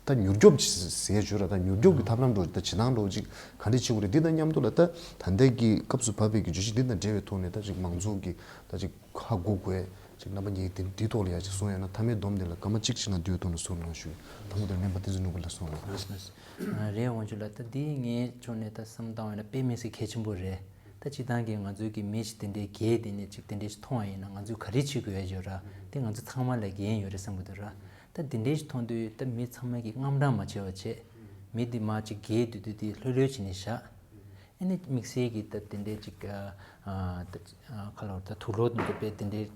ད་མྱུར་སྐྱོབ་ཟེར་བརྗོད་ར་ད་མྱུར་སྐྱོབ་ཀྱི་ཐབས་ལམ་འགྲོ་ད་བྱེད་སྟངས་འགྲོ་ཅིག་ག་འདྲས་བྱེད་དགོས་རེད། འདི་དང་མཉམ་དུ་ལ་ད་ད་ལྟའི་གི་སྐབས་སུ་བབས་པའི་གི་བརྗོད་གཞི་འདི་དང་འབྲེལ་བའི་ཐོག་ནས་ད་ཅིག་མང་ཚོགས་ཀྱི་ད་ཅིག་ཧ་གོ་དགོས་ཅིག་རྣམ་པ་གཉིས་དེ་འདི་ཐོག་ལ་ཡ་ཅིག་གསུང་ཡ་ན་མཐའ་མའི་སྡོམ་དེ་ལ་སྐར་མ་གཅིག་ཕྱིན་ན་འདུག་ཐོག་ནས་གསུང་རོགས་ཞུ། དང་པོ་དེ་སྨན་པ་བསྟན་འཛིན་ནོར་བུ་ལ་གསུང་རོགས། རེད་དབང་ཕྱུག་ལགས། ད་འདི་ངའི་ཕྱོགས་ནས་ད་བསམ་བཏང་བ་ཡིན་ན་དཔེ་མི་སྲིད་གལ་ཆེན་པོ་རེད། ད་སྤྱིར་བཏང་གི་ང་ཚོའི་གི་མི་ཞིག་དེ་འདྲའི་རྒས་དེ་ནས་ཅིག་དེ་འདྲའི་ཞིག་མཐོང་བ་ཡིན་ན་ང་ཚོས་ག་རེ་བྱེད་དགོས་ཡ་ཡོད་ར། དེ་ང་ཚོ་ཚང་མ་ལ་འགན་ཡོད་རེད་བསམ་གི་འདུག་ར། ད་དེ་འདྲའི་ཞིག་མཐོང་དུས་ད་མི་ཚང་མ་གི་དངངས་སྐྲག་མ་བྱེད་པ་བྱས། མི་འདི་མར་ཅིག་རྒས་དུས་དུས་དེ་ལྷོད་ལྷོད་བྱས་ནས་བཞག་ཨ་ནི་དམིགས་བསལ་གྱི་ད་དེ་འདྲའི་ཅིག་ཨ་ཨ་ད་ཨ་ཁ་ལོ་ད་དུག་ལོག་འདི་དཔེ་དེ་འདྲའི་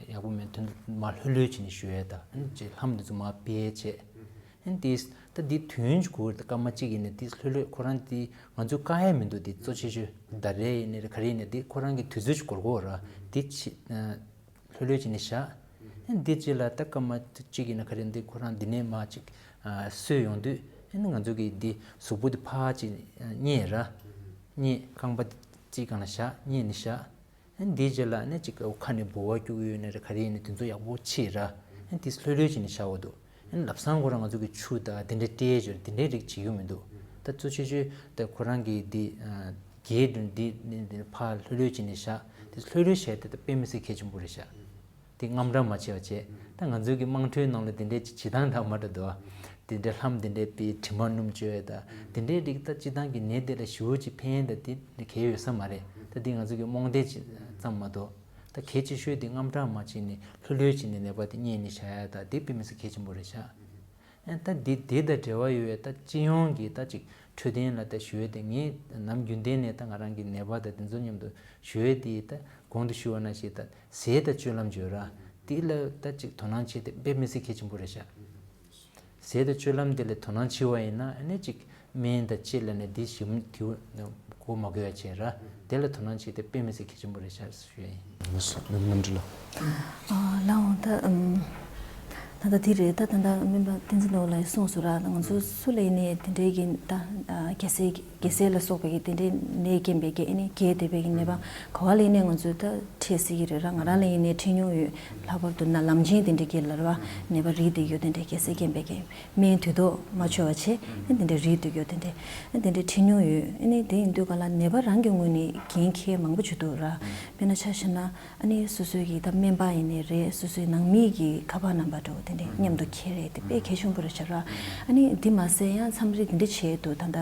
ཡག་པོ་མེད་དོན་དུ་མར་ལྷོད་ལྷོད་བྱས་ནས་བཞུགས་ཡས་ད་ཨ་ནི་ཅིག་ལྷམ་འདི་ཚོ་མར་ཕུད་ཡས་བྱས། ཨ་ནི་དེས་ད་འདི་དུས་ཡུན་ཅིག་འགོར་ད་སྐར་མ་གཅིག་ཡིན་ནའི་དེ་ལྷོད་ལྷོད་ཁོ་རང་དེ་ང་ཚོས་བཀག་ཡས་མི་འདུག་དེ་གཙོ་ཆེ་ཤོས་ཟླ་རེ་ཡིན་ནའི་རེད་ག་རེ་ཡིན་ནའི་དེ་ཁོ་རང་གི་དུས་ཚོད་ཅིག་འགོར་གོ་ར་དེ་ཕྱི་ཨ། ལྷོད་ལྷོད་བྱས་ནས་བཞག་ཨ་ནི་འདི་རྗེས་ལ་ད་སྐར་མ་གཅིག་ཡིན་ན་ག་རེ་འདི་ཁོ་རང་འདི་ནས་མར་ཅིག་ཨ་སོས་ཡོང་དུས་ཨ་ནི་ང་ཚོ་གིས་འདི་གཟུགས་པོ་འདི་ཕར་ཅིག་ཨ་བསྙལ་ར། བསྙལ་རྐང་པ་གཅིག་སྒང་ལ་བཞག་བསྙལ་ནས་བཞག་ཨ་ནི་འདིའི་རྗེས་ལ་ཨ་ནི་ཅིག་ཁ་ནས་ལྦུ་བ་སྐྱུག་ཡོད་ན་རེད་ག་རེ་ཡིན་ན་དེ་ཚོ་ཡག་པོ་ཕྱིས་ར། ཨ་ནི་འདི་ལྷོད་ལྷོད་བྱས་ནས་བཞག་འོ་འདུག་ཨ་ནི་ལམ་སང་ཁོ་རང་ང་ཚོ་གི་ཆུ་དང་དེ་འདྲའི་སྤྲད་ཡས་ཅིག་དེ་འདྲའི་རིགས་བྱེད་ཀྱི་མི་འདུག་ད་གཙོ་ཆེ་ཤོས་ད་ཁོ་རང་གི་འདི་ཨ་རྒས་དུས་འདི་འདི་འདི་ཕར་ལྷོད་ལྷོད་བྱས་ནས་བཞག་དེ་ལྷོད་ལྷོད་བྱས་དེ་ད་དཔེ་མི་སྲིད་གལ་ཆེན་པོ་རེད་བཞག་དེ་དངངས་སྐྲག་མ་བྱས་པ་བྱས། ད་ང་ཚོའི་གི་དམངས་ཁྲོད་ནང་ལ་དེ་འདྲའི་ཅིག་བྱེད་སྟངས་དང་མ་འདྲ་འདུག་ཨ། དེ་འདྲའི་ལྷམ་དེ་འདྲའི་ཕུད་དྲི་མ་སྣུམ་བཅོས་ཡས་དང་དེ་འདྲའི་རིགས་ད་སྤྱིར་བཏང་གི་ནད་དེ་ལ་ཞེ་པོ་ཅིག་ཕན་ཡས་དང་དེ་གལ་ཡོད་ས་མ་རེད། ད་འདི་ང་ཚོ་གི་རྨོངས་དད་ཅིག་ཙམ་མ་གཏོགས། ད་གལ་ཆེ་ཤོས་དེ་དངངས་སྐྲག་མ་བྱས་ནས་ལྷོད་ལྷོད་བྱས་ནས་ནད་པ་དེ་རྙེད་ནས་བཞག་ཡ་ད་དེ་དཔེ་མི་སྲིད་གལ་ཆེན་པོ་རེད་ཤག་ཨ་ད་དེ་དེ་དང་འབྲེལ་བ་ཡོད་ཡ་ད་སྤྱི་ཡོངས་ཀྱི་ད་ཅིག་འཕྲོད་བསྟེན་ལ་ད་ཞུ་ཡ་དེ་ངས་ནམ་རྒྱུན་ལྡན་ནས་ད་ང་རང་གི་ནད་པ་དང་དེ་ཚོ་མཉམ་དུ་ཞུ་ཡ་དེ་ད་གོང་དུ་ཞུ་བ་ནང་བཞིན་ད་ཟས་དང་སྤྱོད་ལམ་བརྗོད་ར་དེ་ལ་ད་ཅིག་དོ་སྣང་བྱས་ཏེ་དཔེ་མི་སྲིད་གལ་ཆེན་པོ་རེད་ཤག་ཟས་དང་སྤྱོད་ལམ་དེ་ལ་དོ་སྣང་བྱས་པ་ཡིན་ན་ཨ་ནི་ཅིག་སྨན་དང་བཅས་ལ་ནི་དེ་ཞིམ་དེ་གོ་མ་དགོས་ཡ་བྱས་ར་དེ་ལ་དོ་སྣང་བྱས་ཏེ་དཔེ་མི་སྲིད་གལ་ཆེན་པོ་རེད་ཤག་ཞུ་ཡ་ཡིན། ལགས་སོ་རྣམ་འདྲི་ལགས། ཨ་ལགས་འོང་ད་ཨམ། ད་ལྟ་དེ་རེད་ད་ད་ལྟ་སྨན་པ་བསྟན་འཛིན་ནོར་བུ་ལགས་གསུངས་སོང་ར་ང་ཚོ་སུ་ལ་ཡིན་ནའི་དེ་འདྲའི་གི་ད་རྒྱལ་སྲས་རྒྱལ་སྲས་ལ་སོགས་པའི་གི་དེ་འདྲའི་ནད་རྐྱེན་པའི་གི་ཨ་ནི་རྒས་བསྡད་པའི་གི་ནད་པ་ག་བ་ལ་ཡིན་ནའི་ང་ཚོས་ད་འཕྲད་སྲིད་ཀྱི་རེད་ར་ང་རང་ལ་ཡིན་ནའི་འཕྲད་མྱོང་ཡོད་ལྷག་པར་དུ་ན་ལམ་ཆེན་དེ་འདྲའི་གི་ལ་ར་བ་ནད་པ་རིལ་བསྡད་ཡོད་དེ་འདྲའི་རྒྱལ་སྲས་རྐྱེན་པའི་གི་སྨན་དུས་ཐོག་མ་འཆོལ་བ་བྱས་ཨ་དེ་འདྲའི་རིལ་བསྡད་ཡོད་དེ་འདྲའི་ཨ་དེ་འདྲའི་འཕྲད་མྱོང་ཡོད་ཨ་ནི་དེ་ཡིན་དུས་ག་ལ་ནད་པ་རང་གི་ངོས་ནས་འགན་འཁྱེར་མང་པོ་བྱེད་འདུག་ར་དཔེར་ན་ཆ་བཞག་ན། ཨ་ནི་སོ་སོའི་གི་ད་སྨན་པ་ཡིན་ནའི་རེད་སོ་སོའི་ནང་མི་གི་ཁ་པར་རྣམ་པ་འདྲ་བོ་དེ་འདྲས་མཉམ་དུ་འཁྱེར་རེད་དེ་དཔེ་གལ་ཆེན་པོ་རེད་ཤག་ར། ཨ་ནི་འདི་མ་ཟད་ཡང་མཚམས་རེ་དེ་འདྲས་བྱས་འདུག་ད་ལྟ་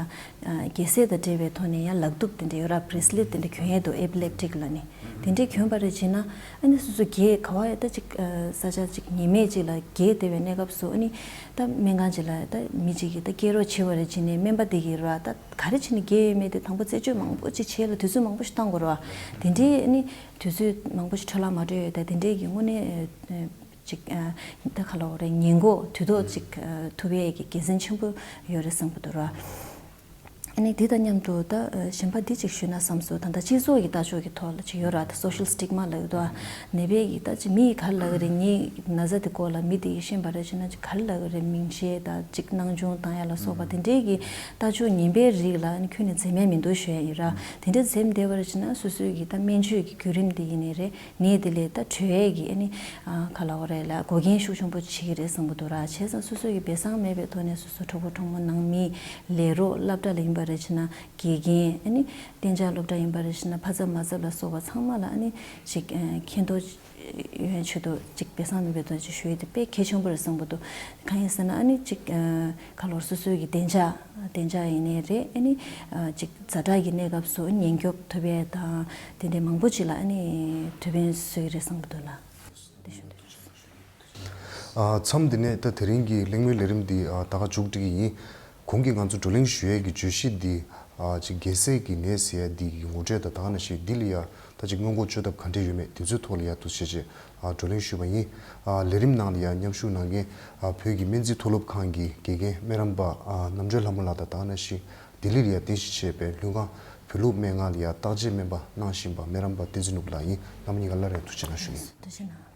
རྒྱལ་སྲས་དང་འབྲེལ་བའི་ཐོག་ནས་ཡང་ལག་གདུབ་དེ་འདྲས་ཡོད་ར་བྷི་རེ་སི་ལེཊ་དེ་འདྲས་གྱོན་ཡས་འདུག་ཨེ་པི་ལེབ་ཊིག་ལ་ནི་དེ་འདྲས་གྱོན་པ་རེད་བྱས་ན་ཨ་ནི་སོ་སོ་གི་ཁ་པར་ཡ་ད་ཅིག་ས་ཆ་ཅིག་ཉེས་མེད་ཅིག་ལ་རྒས་བསྡད་པའི་གནས་སྐབས་སུ་ཨ་ནི་ད་སྨན་ཁང་ཅིག་ལ་ད་མི་ཅིག་གིས་ད་སྐྱེལ་རོགས་བྱས་པ་རེད་བྱས་ནས་སྨན་པ་དེ་གིས་ར་ད་ག་རེ་བྱས་ནས་རྒས་ཡོད་མེད་དེ་དང་པོ་རྩད་གཅོད་མང་པོ་ཅིག་བྱས་ལ་དུས་ཚོད་མང་པོ་ཞིག་བཏང་དགོས་ར་དེ་འདྲས་ཨ་ནི། དུས་ཚོད་མང་པོ་ཞིག་འཕྲོ་བརླག་མ་འགྲོ་ཡོད་ད་དེ་འདྲའི་གི་དངོས་གནས་ཅིག་ད་ག་ལ་འོ་རེད་ཉེན་འགོག་དུས་ཐོག་ཅིག་ཐུབ་ཡས་ཀྱི་དགེ་མཚན་ཆེན་པོ་ཡོད་རེད་བསམ་གྱི་འདུག་ར། ཨ་ནི་འདི་དང་མཉམ་དུ་ད་གཞན་པ་འདི་ཅིག་ཞུས་ན་བསམ་སོང་ད་ལྟ་སྤྱི་ཚོགས་ཀྱི་ལྟ་ཕྱོགས་ཀྱི་ཐོག་ལ་ཅིག་ཡོད་ར་ད་social stigma་ལབ་ཡོད་དོ་ནད་པས་ཀྱི་ད་ཅིག་མི་ཡིས་ག་རེ་ལབ་ཀྱི་རེད་ངའི་ན་ཚ་དེ་སྐོར་ལ་མི་དེ་ཡིས་ཤེས་པ་རེད་ཅེ་ན་ཅིག་ག་རེ་ལབ་ཀྱི་རེད་མིང་བཤད་ད་ཅིག་སྣང་ཆུང་བཏང་ཡ་ལ་སོགས་པ་དེ་འདྲའི་གི་ལྟ་ཕྱོགས་ངན་པའི་རིགས་ལ་ཨ་ནི་ཁྱོན་ནས་འཛེམ་ཡ་མི་འདུག་ཞུ་ཡ་ཡིན་ར་དེ་འདྲ་འཛེམ་བསྡད་པ་རེད་ཅེ་ན་སོ་སོའི་གི་ད་སྨན་བཅོས་ཀྱི་བརྒྱུད་རིམ་དེ་ཡིན་ནའི་རེད། ནད་དེ་ལས་ད་གྲོལ་ཡས་ཀྱི་ཨ་ནི་ཨ་ག་ལབ་དགོས་རེད་ལ་འགོག་རྐྱེན་ཤུགས་ཆེན་པོ་བྱེད་ཀྱི་རེད་བསམ་གྱི་འདུག་ར། བྱས་ཙང་སོ་སོ་ཡི་སྦས་གསང་མེད་པའི་ཐོག་ནས་སོ་སོ་གྲོགས་པོ་གྲོགས་མོ་ནང་མི་ལས་རོགས་སློབ་གྲྭ་ལ་ཡིན་པ་རེད་བྱས་ན་དགེ་རྒན་ཨ་ནི་གཏན་འཇགས་སློབ་གྲྭ་ཡིན་པ་རེད་བྱས་ན་ཕ་ཚབ་མ་ཚབ་ལ་སོགས་པ་ཚང་མ་ལ་ཨ་ནི་ཅིག་ཨ་མཁྱེན་རྟོགས་ཡོང་ཆེད་དུ་ཅིག་སྦས་གསང་མེད་པའི་ཐོག་ཅིག་ཞུ་ཡས་དེ་དཔེ་གལ་ཆེན་པོ་རེད་བསམ་གྱི་འདུག་གང་ཡིན་ཟེར་ན་ཨ་ནི་ཅིག་ཨ་ག་ལབ་དགོས་རེད་སོ་སོའི་གི་བདེ་འཇགས་བདེ་འཇགས་ཡིན་ནའི་རེད་ཨ་ནི་ཨ་ཅིག་ཛ་དྲག་གི་གནས་སྐབས་སུ་ཉེན་སྐྱོབ་ཐུབ་ཡས་དང་དེ་འདྲའི་མང་པོ་ཅིག་ལ་ཨ་ནི་ཐུགས་ཕན་གསོས་ཀྱི་རེད་བསམ་གྱི་འདུག་ལགས། དེ་ཞུ་འདོད་བྱུང་། ཨ་མཚམས་འདི་ནས་ད་དེ་རིང་གི་གླེང་མོལ་ལས་རིམ་འདི་ཨ་ད་ག་མཇུག་སྒྲིལ་གྱི་ཡིན། གོང་གི་ང་ཚོ་བགྲོ་གླེང་ཞུ་ཡས་ཀྱི་བརྗོད་གཞི་འདི་ཨ་ཅིག་རྒས་སྲས་ཀྱི་ནད་ཟེར་ཡས་འདི་གི་ངོ་སྤྲོད་དང་ད་ག་ནང་བཞིན་འདི་ལ་ཡ་ད་ཅིག་སྔོན་འགོག་བཅོས་ཐབས་ག་འདྲས་ཡོད་མེད་དེ་ཚོའི་ཐོག་ལ་ཡ་འདུག་བྱས་བྱས་ཨ་བགྲོ་གླེང་ཞུས་པ་ཡིན། ཨ་ལས་རིམ་ནང་ལ་ཡ་མཉམ་ཞུགས་གནང་མཁན་ཨ་བོད་ཀྱི་སྨན་རྩིས་མཐོ་སློབ་ཁང་གི་དགེ་རྒན་སྨན་རམས་པ་ཨ་རྣམ་གྲོལ་ལྷ་མོ་ལགས་དང་ད་ག་ནང་བཞིན་ལྡི་ལི་ལ་ཡ་རྟེན་གཞི་བྱས་པའི་ལྷུན་ཁང་བོད་ལུགས་སྨན་ཁང་ལ་ཡ་བརྟག་དཔྱད་སྨན་པ་གནང་བཞིན་པ་སྨན་རམས་པ་བསྟན་འཛིན་ནོར་བུ་ལགས་ཡིན། རྣམ་པ་གཉིས་ཀ་སླར་ཡང་ཐུགས་རྗེ་གནང་ཞུ་ཡིན། ཐུགས་རྗེ་གནང་།